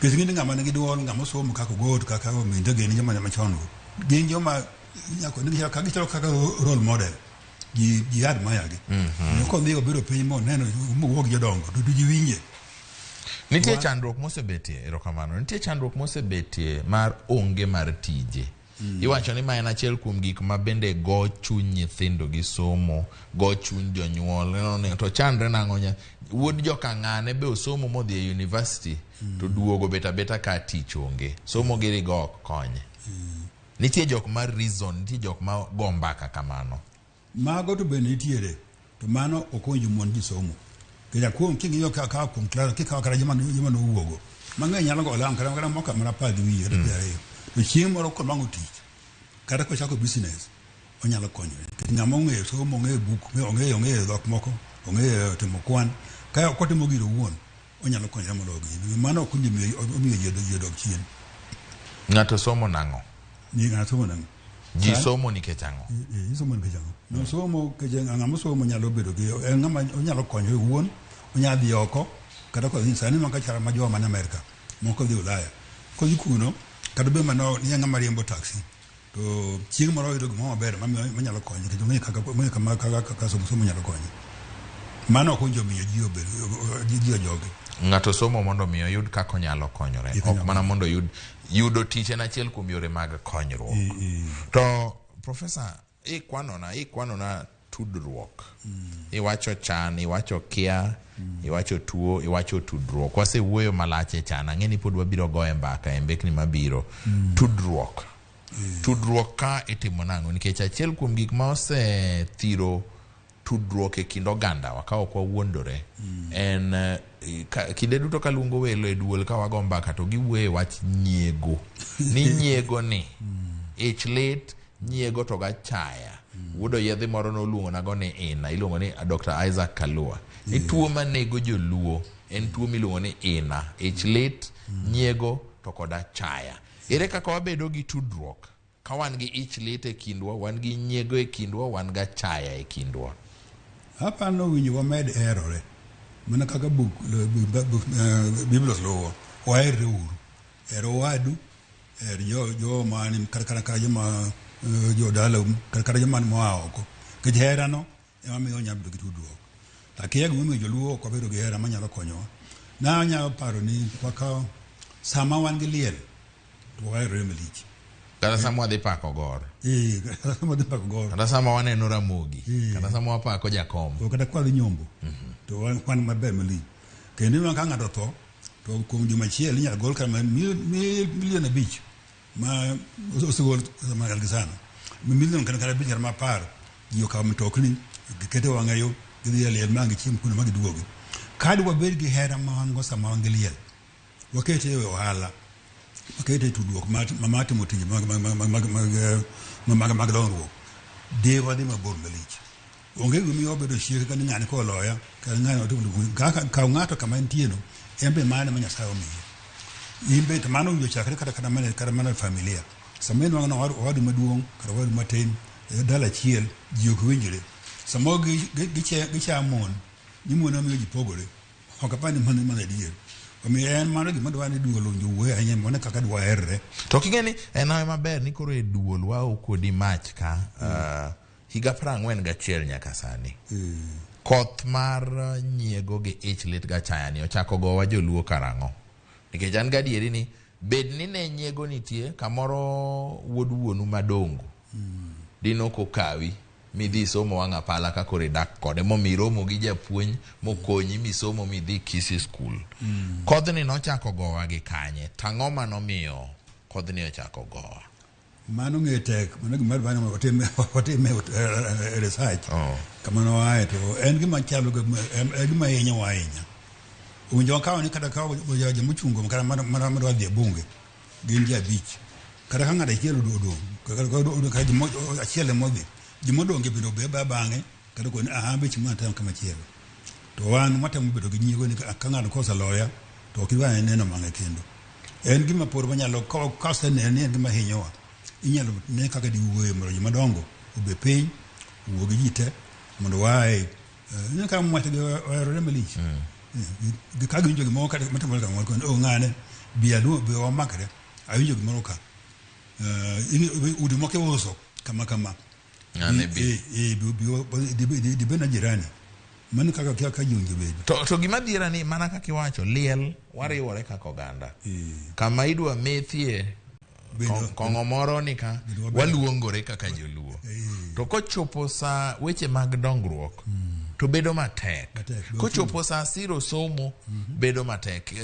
Nikech ing'e ni ng'ama nigi duol, ng'ama osomo kaka Ogot, kaka Ominde gin joma machon go. Gin joma gichalo kaka role model. Ji admire gi. Kodhi obedo piny moneno mowuok gi jodongo to ji winje. Nitie chandruok mosebetie, erokamano. Nitie chandruok mosebetie mar onge mar tije. Iwacho ni ma en achiel kuom gik ma bende go chuny nyithindo gi somo, go chuny jonyuol. To chandre nang'o wuod joka ng'ane be osomo modhi e university to duogo bet abeta ka tich onge. Somo giri go ok konye. Nitie jok ma reason, nitie jok ma go mbaka kamano. Mago to bende nitiere, to mano ok owinjo mon ji somo. Kendo kuom king'iyo kaka kuom klas kikawo kata joma nowuogo mang'eny nyalo go olam kata moka mana 10 gi wiye kata 20. To chieng' moro konwang'o tich kata kochako business onyalo konyore. Nikech ng'ama ong'eyo somo, ong'eyo buk, ong'eyo dhok moko, ong'eyo timo kwan, ka ok otimo gino owuon onyalo konyore moloyo gino. Mano ok omiyo ji odok chien. Ng'ato somo nang'o? Ng'ato somo nang'o? Ji somo nikech ang'o? Ji somo nikech ang'o? No somo nikech ng'ama somo nyalo bedo gi en ng'ama onyalo konyore owuon, onyalo dhi oko kata kodhi sani ma kachara ma jowa man Amerka, moko dhi Ulaya. Kodhi kuno kata bed mana ni en ng'ama riembo taxi to chieng' moro oyudo gimoro maber manyalo konye nikech ong'eyo kaka kaka somo nyalo konye. Mano ok owinjo omiyo ji obed ji ojogi. Ng'ato somo mondo mi oyud kaka onyalo konyore, ok mana mondo oyud yudo tich en achiel kuom yore mag konyruok. To profesa, ikwanona tudruok. Iwacho chan, iwacho kia, iwacho tuo, iwacho tudruok. Wasewuoyo malach e chan, ang'e ni pod wabiro goye mbaka e mbekni mabiro. Tudruok. Tudruok ka itimo nang'o? Nikech achiel kuom gik ma osethiro tudruok e kind oganda ka ok wawuondore en kinde duto kaluongo welo e duol ka wago mbaka to giwuoyo e wach nyiego. Ni nyiego ni ich lit, nyiego to gachaya. Wuod Oyiedhi moro noluongo nago ni ina, iluongo ni Dr. Isaac Kalua. Ni tuo manego joluo en tuo miluongo ni ina, ich lit, nyiego to kod achaya. Ere kaka wabedo gi tudruok ka wan gi ich lit e kindwa, wan gi nyiego e kindwa, wan gi achaya e kindwa? Aparo winjo wamed herore mana kaka buk Biblos luwo, waherre uru. Her owadu, her joma ni kata joma jodalau, kata joma moa oko. Nikech herano ema miyo wanyalo bedo gi tudruok. To akia gimomiyo joluo ok wabedo gi hera manyalo konyowa. Nanyalo paro ni wakaw sama wan gi liel to waherore malich. Kata sama wadhi pako gor. Kata sama wadhi pako gor. Kata sama waneno Ramogi. Kata sama wapako Jakom. Kata kwa dhi nyombo. To wan maber malich. Kendo ineno ka ng'ato otho to kuom juma achiel inyalo gol kama milion 5 ma osegol gi sana. Milion kata 5 kata 10 ji okawo mtokni giketo e wang'ayo gidhi e liel ma gichiem kuno ma giduogi. Ka dwabed gi hera ma wan go sama wan gi liel, wakete e ohala. Wakete e tudruok mar timo tije mag dongruok, de wadhi mabor malich. Onge gima obedo chiek ka ni ng'ani koloya, kata ng'ani otimo kaka kaw ng'ato kama entie no, en be mane ma Nyasaye omiye. In be to mano owinjo chakre kata mana e familia. Sama inwang'o ni owadu maduong' kata owadu matin e dala achiel ji ok winjre. Samoro gichamo mon, ni mon ema miyo ji pogore. Ok apar ni mano adier. Omiyo en mano gima dwa ni duol owinjo owuoye ahinya mondo kaka dwaherre. To king'e ni en hawi maber ni koro e duol wao kodi mach ka higa 41 nyaka sani. Koth mar nyiego gi ich lit gachaya ni ochako gowa joluo karang'o? Nikech an gadieri ni bed ni ne nyiego nitie kamoro wuod wuonu madongo dino kokawi midhi somo wang' apala ka koro idak kode momi iromo gi japuonj mokonyi misomo midhi Kisii school. Kodhni nochako gowa gi kanye? Tang'o manomiyo kodhni ochako gowa? Mano ng'e tek, mano gima dwa ni watime research. Kama noaye to en gima chalo en gima hinyowa ahinya. Owinjo wakaw ni kata ka joma ochungo kata mana madwa dhi e bunge gin ji 5. Kata ka ng'ato achiel odong', kata joma achiel ema odhi, joma odong' gi bende obed bang'e kata koni an be chieng' moro atem kamachielo. To wan watemo bedo gi nyiego ni ka ng'ato koseloya to ok idwa neno wang'e kendo. En gima pod wanyalo ka osenene ni en gima hinyowa, inyalo ne kaka diwuoye mondo joma dongo obed piny, owuo gi ji te mondo waaye. Ineno ka mwache gi oherore malich. Ka giwinjo gimoro kata matimore kamoro koni, oh ng'ane bi aluo bi wamakre, awinjo gimoro ka. Udi moko iuso kama kama. Ng'ane bi. Dibed na jirani. Mano kaka ji owinjo bed. To gima dhiera ni mana kaka iwacho liel wariwore kaka oganda. Kama idwa methie kong'o moro ni ka waluongore kaka joluo. To kochopo sa weche mag dongruok to bedo matek. Kochopo sa siro somo bedo matek.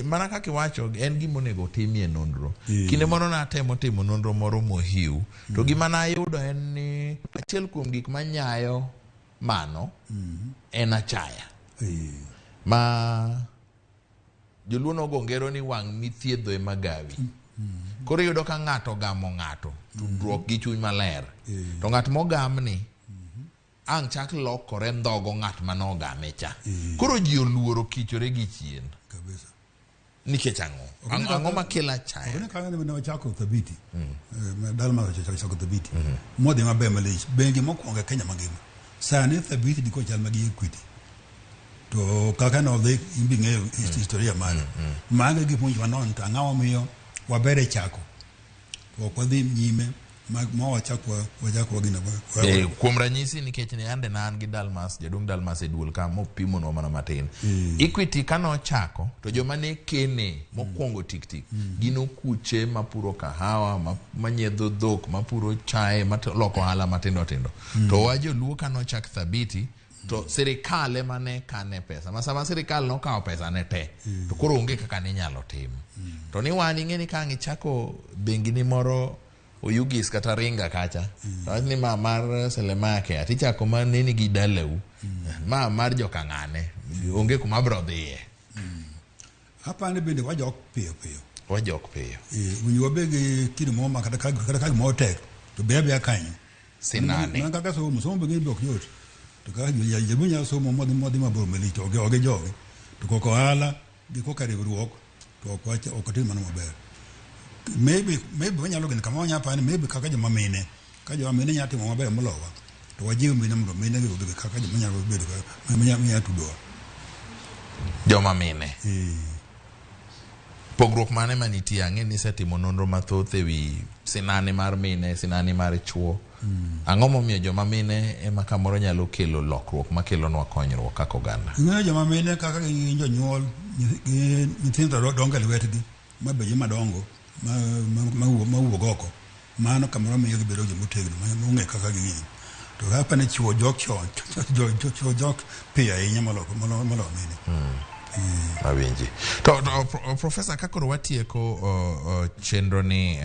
Mana kaka iwacho en gima onego otimie nonro. Kinde moro natemo timo nonro moro mohiu to gima nayudo en ni achiel kuom gik manyayo mano en achaya. Ma joluo nogo ngero ni wang' mithiedho ema gawi. Koro iyudo ka ng'ato ogamo ng'ato tudruok gi chuny maler. To ng'at mogamni ang' chak lokore ndhogo ng'at manogame cha. Koro ji oluoro kichore gi chien. Nikech ang'o? Ang'o makelo achaya? Ok ni kaka ne wachako Thabiti. Dala mar ochako Thabiti. Modhi maber malich. Bengi mokwongo e Kenya mangima. Sani Thabiti diko chal magi Equity. To kaka nodhi in be ing'eyo historia mare. Mago e gik mowinjo wanon to ang'o momiyo waber e chako. To ok wadhi nyime ma wachak wagino. Kuom ranyisi nikech ne ande na an gi Dalmas, jaduong' Dalmas e duol ka mopimonwa mana matin. Equity kanochako to joma ne kene mokwongo tik tik gin okuche mapuro kahawa, manyiedho dhok, mapuro chae, maloko ohala matindo tindo. To wa joluo kanochak Thabiti to sirikal ema ne kane pesa. Ma sama sirikal nokawo pesa ne te, to koro onge kaka ninyalo tim. To ni wan ing'e ni ka ang' ichako bengi ni moro Oyugis kata Ringa kacha, to wach ni ma mar Selemake, tichako ma neni gi dalau, ma mar jokang'ane, onge kuma bro dhiye. Apani bende wajok piyo piyo. Wajok piyo. Winjo wabed gi kido moro ma kata ka gimoro tek to be abeya kanyo. Sinane. Mana kaka somo, somo be ok yot. To kaka jaluo nyalo somo modhi mabor malich to ok gijogi. To koka ohala gi koka riwruok to ok watim mano maber. Maybe wanyalo geno kama wanyalo paro ni maybe kaka joma mine, ka joma mine nyalo timo maber molowa, to wajiw mine mondo mine gi obed kaka joma nyalo bedo manyalo tudowa. Joma mine. Pogruok mane manitie? Ang'e ni isetimo nonro mathoth ewi sinani mar mine, sinani mar chuo. Ang'o momiyo joma mine ema kamoro nyalo kelo lokruok makelonwa konyruok kaka oganda? Ing'eyo joma mine kaka gin jonyuol, nyithindo dongo e lwetgi mabed joma dongo mawuog oko. Mano kamoro miyo gibedo joma otegno mong'e kaka ging'eyo. To kaka ne chuo jok chon, chuo jok piyo ahinya molo mine. Awinji. To profesa, ka koro watieko chenro ni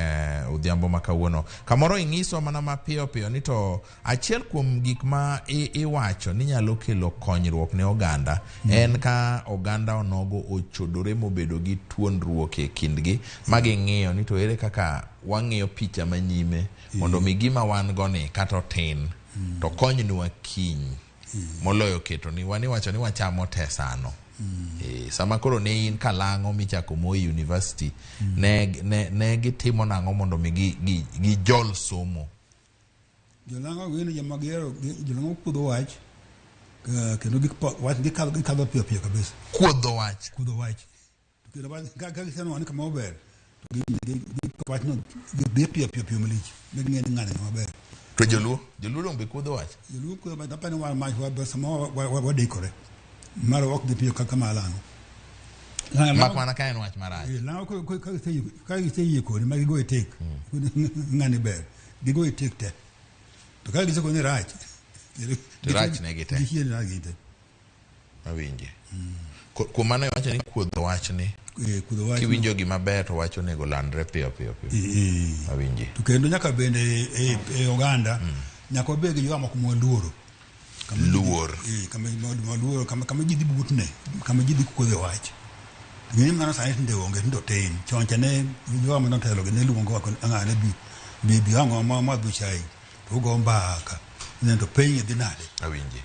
odhiambo ma kawuono, kamoro ing'iswa mana mapiyo piyo ni to achiel kuom gik ma iwacho ni nyalo kelo konyruok ne oganda en ka oganda onogo ochodore mobedo gi tuonruok e kindgi ma ging'iyo ni to ere kaka wang'iyo picha manyime mondo mi gima wan go ni kata otin to konywa kiny moloyo keto ni wan iwacho ni wachamo te sano. Sama koro ne in kalang'o michako Moi University, ne gitimo nang'o mondo mi gijol somo? Jolang'o gin joma gihero, jolang'o kuodho wach, kendo wach gikadho piyo piyo kabisa. Kuodho wach? Kuodho wach. To kendo wach, ka giseneno ni kama ober, to wachno dhi piyo piyo piyo malich, mi ging'e ni ng'ani ng'ama ber. To joluo? Joluo dong' be kuodho wach? Joluo kuodho wach, apani wan sama wadikore. Mar ok dhi piyo kaka ma lang'o. Mak mana ka en wach marach. Lang'o ka giseyie kodi ma gigoyi tik, ng'ani ber, gigoyi tik te. To ka gisekoni rach, To rach negi te. Gichieni rach gi te. Awinji. Kuom mano iwacho ni kuodho wach ni. Kuodho wach. Kiwinjo gima ber to wach onego landre piyo piyo piyo. Awinji. To kendo nyaka bende e oganda, nyaka wabed gi jowa moko mwaluoro. Luor. Kama kama ji dhi butne, kama ji dhi kuodhe wach. Ng'eny mano sani tinde onge, tinde otin. Chon cha ne jowa manotelo gi ne luongo ng'ane bi ang'o ma madho chai, to ugo mbaka. Ne to piny dhi nade? Awinji.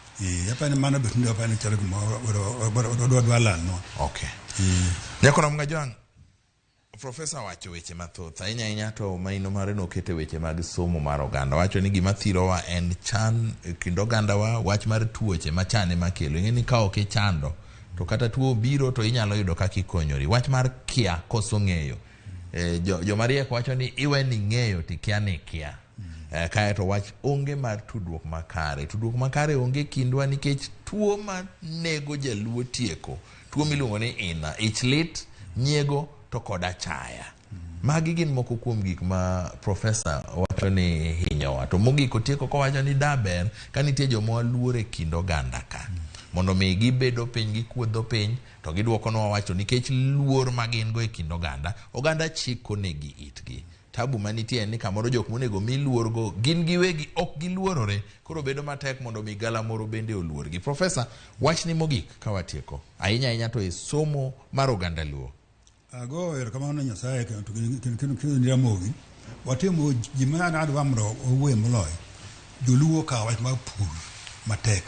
Apani mano be tinde apani chalo gima wadwa lal no. Okay. Nyakoro Mgajwang', Profesa wacho weche mathoth ahinya ahinya to maino mare nokete weche mag somo mar oganda. Wacho ni gima thirowa en chan e kind ogandawa, wach mar tuoche ma chan ema kelo. Ing'e ni ka ok ichando to kata tuo biro to inyalo yudo kaka ikonyori. Wach mar kia koso ng'eyo. Joma riek wacho ni iwe ni ng'eyo to ikia ni ikia. Kae to wach onge mar tudruok makare. Tudruok makare onge kindwa nikech tuo ma nego jaluo tieko. Tuo miluongo ni ina, ich lit, nyiego to kod achaya. Magi gin moko kuom gik ma profesa wacho ni hinyowa. To mogik otieko kowacho ni daber ka nitie joma waluor e kind oganda ka. Mondo mi gibedo piny, gikuodho piny, to giduokonwa wach to nikech luor ma gin go e kind oganda, oganda chiko negi itgi. Tabu manitie en ni kamoro jok monego mi luorgo gin giwegi ok giluorore, koro bedo matek mondo mi galamoro bende oluorgi. Profesa, wachni mogik ka watieko, ahinya ahinya to e somo mar oganda Luo. Ago erokamano ne Nyasaye kendo kendo ni Ramogi. Watimo ji ma adwa mondo owuoye moloyo. Joluo okawo wach mar pur matek.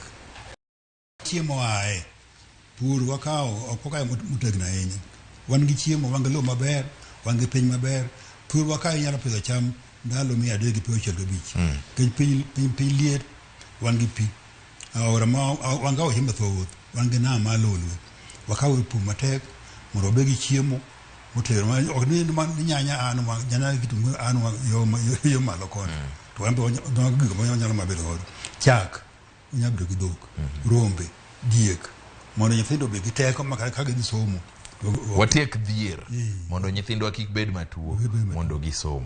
Chiemo ae. Pur wakawo ok wakawe motegno ahinya. Wan gi chiemo, wan gi lowo maber, wan gi piny maber. Pur wakawo inyalo pidho cham ndalo 365. Nikech piny liet, wan gi pi. Aora ma wan gi aoche mathoth, wan gi nam mar Lolwe. Wakawo pur matek mondo wabed gi chiemo motegno. Ok ni nyanya anwa, nyanya gi kitungu anwa yo malo koni. To wan be gik ma wanyalo mana bedo godo. Chak, wanyalo bedo gi dhok, rombe, diek, mondo nyithindo obed gi teko ma ka gidhi somo. Watiek dhier mondo nyithindwa kik bed matuo mondo gisom.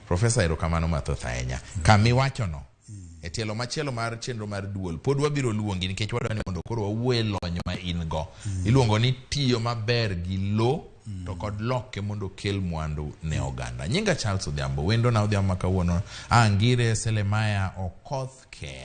Profesa, erokamano mathoth ahinya. Kamiwachono e tielo machielo mar chenro mar duol pod wabiro luongi nikech wadwa ni mondo koro wawuo e lony ma in go. Iluongo ni tiyo maber gi lo to kod loke mondo okel mwandu ne oganda. Nyinga Charles Odhiambo, wendo na Odhiambo ma kawuono Angire Selemaya Okoth Kea.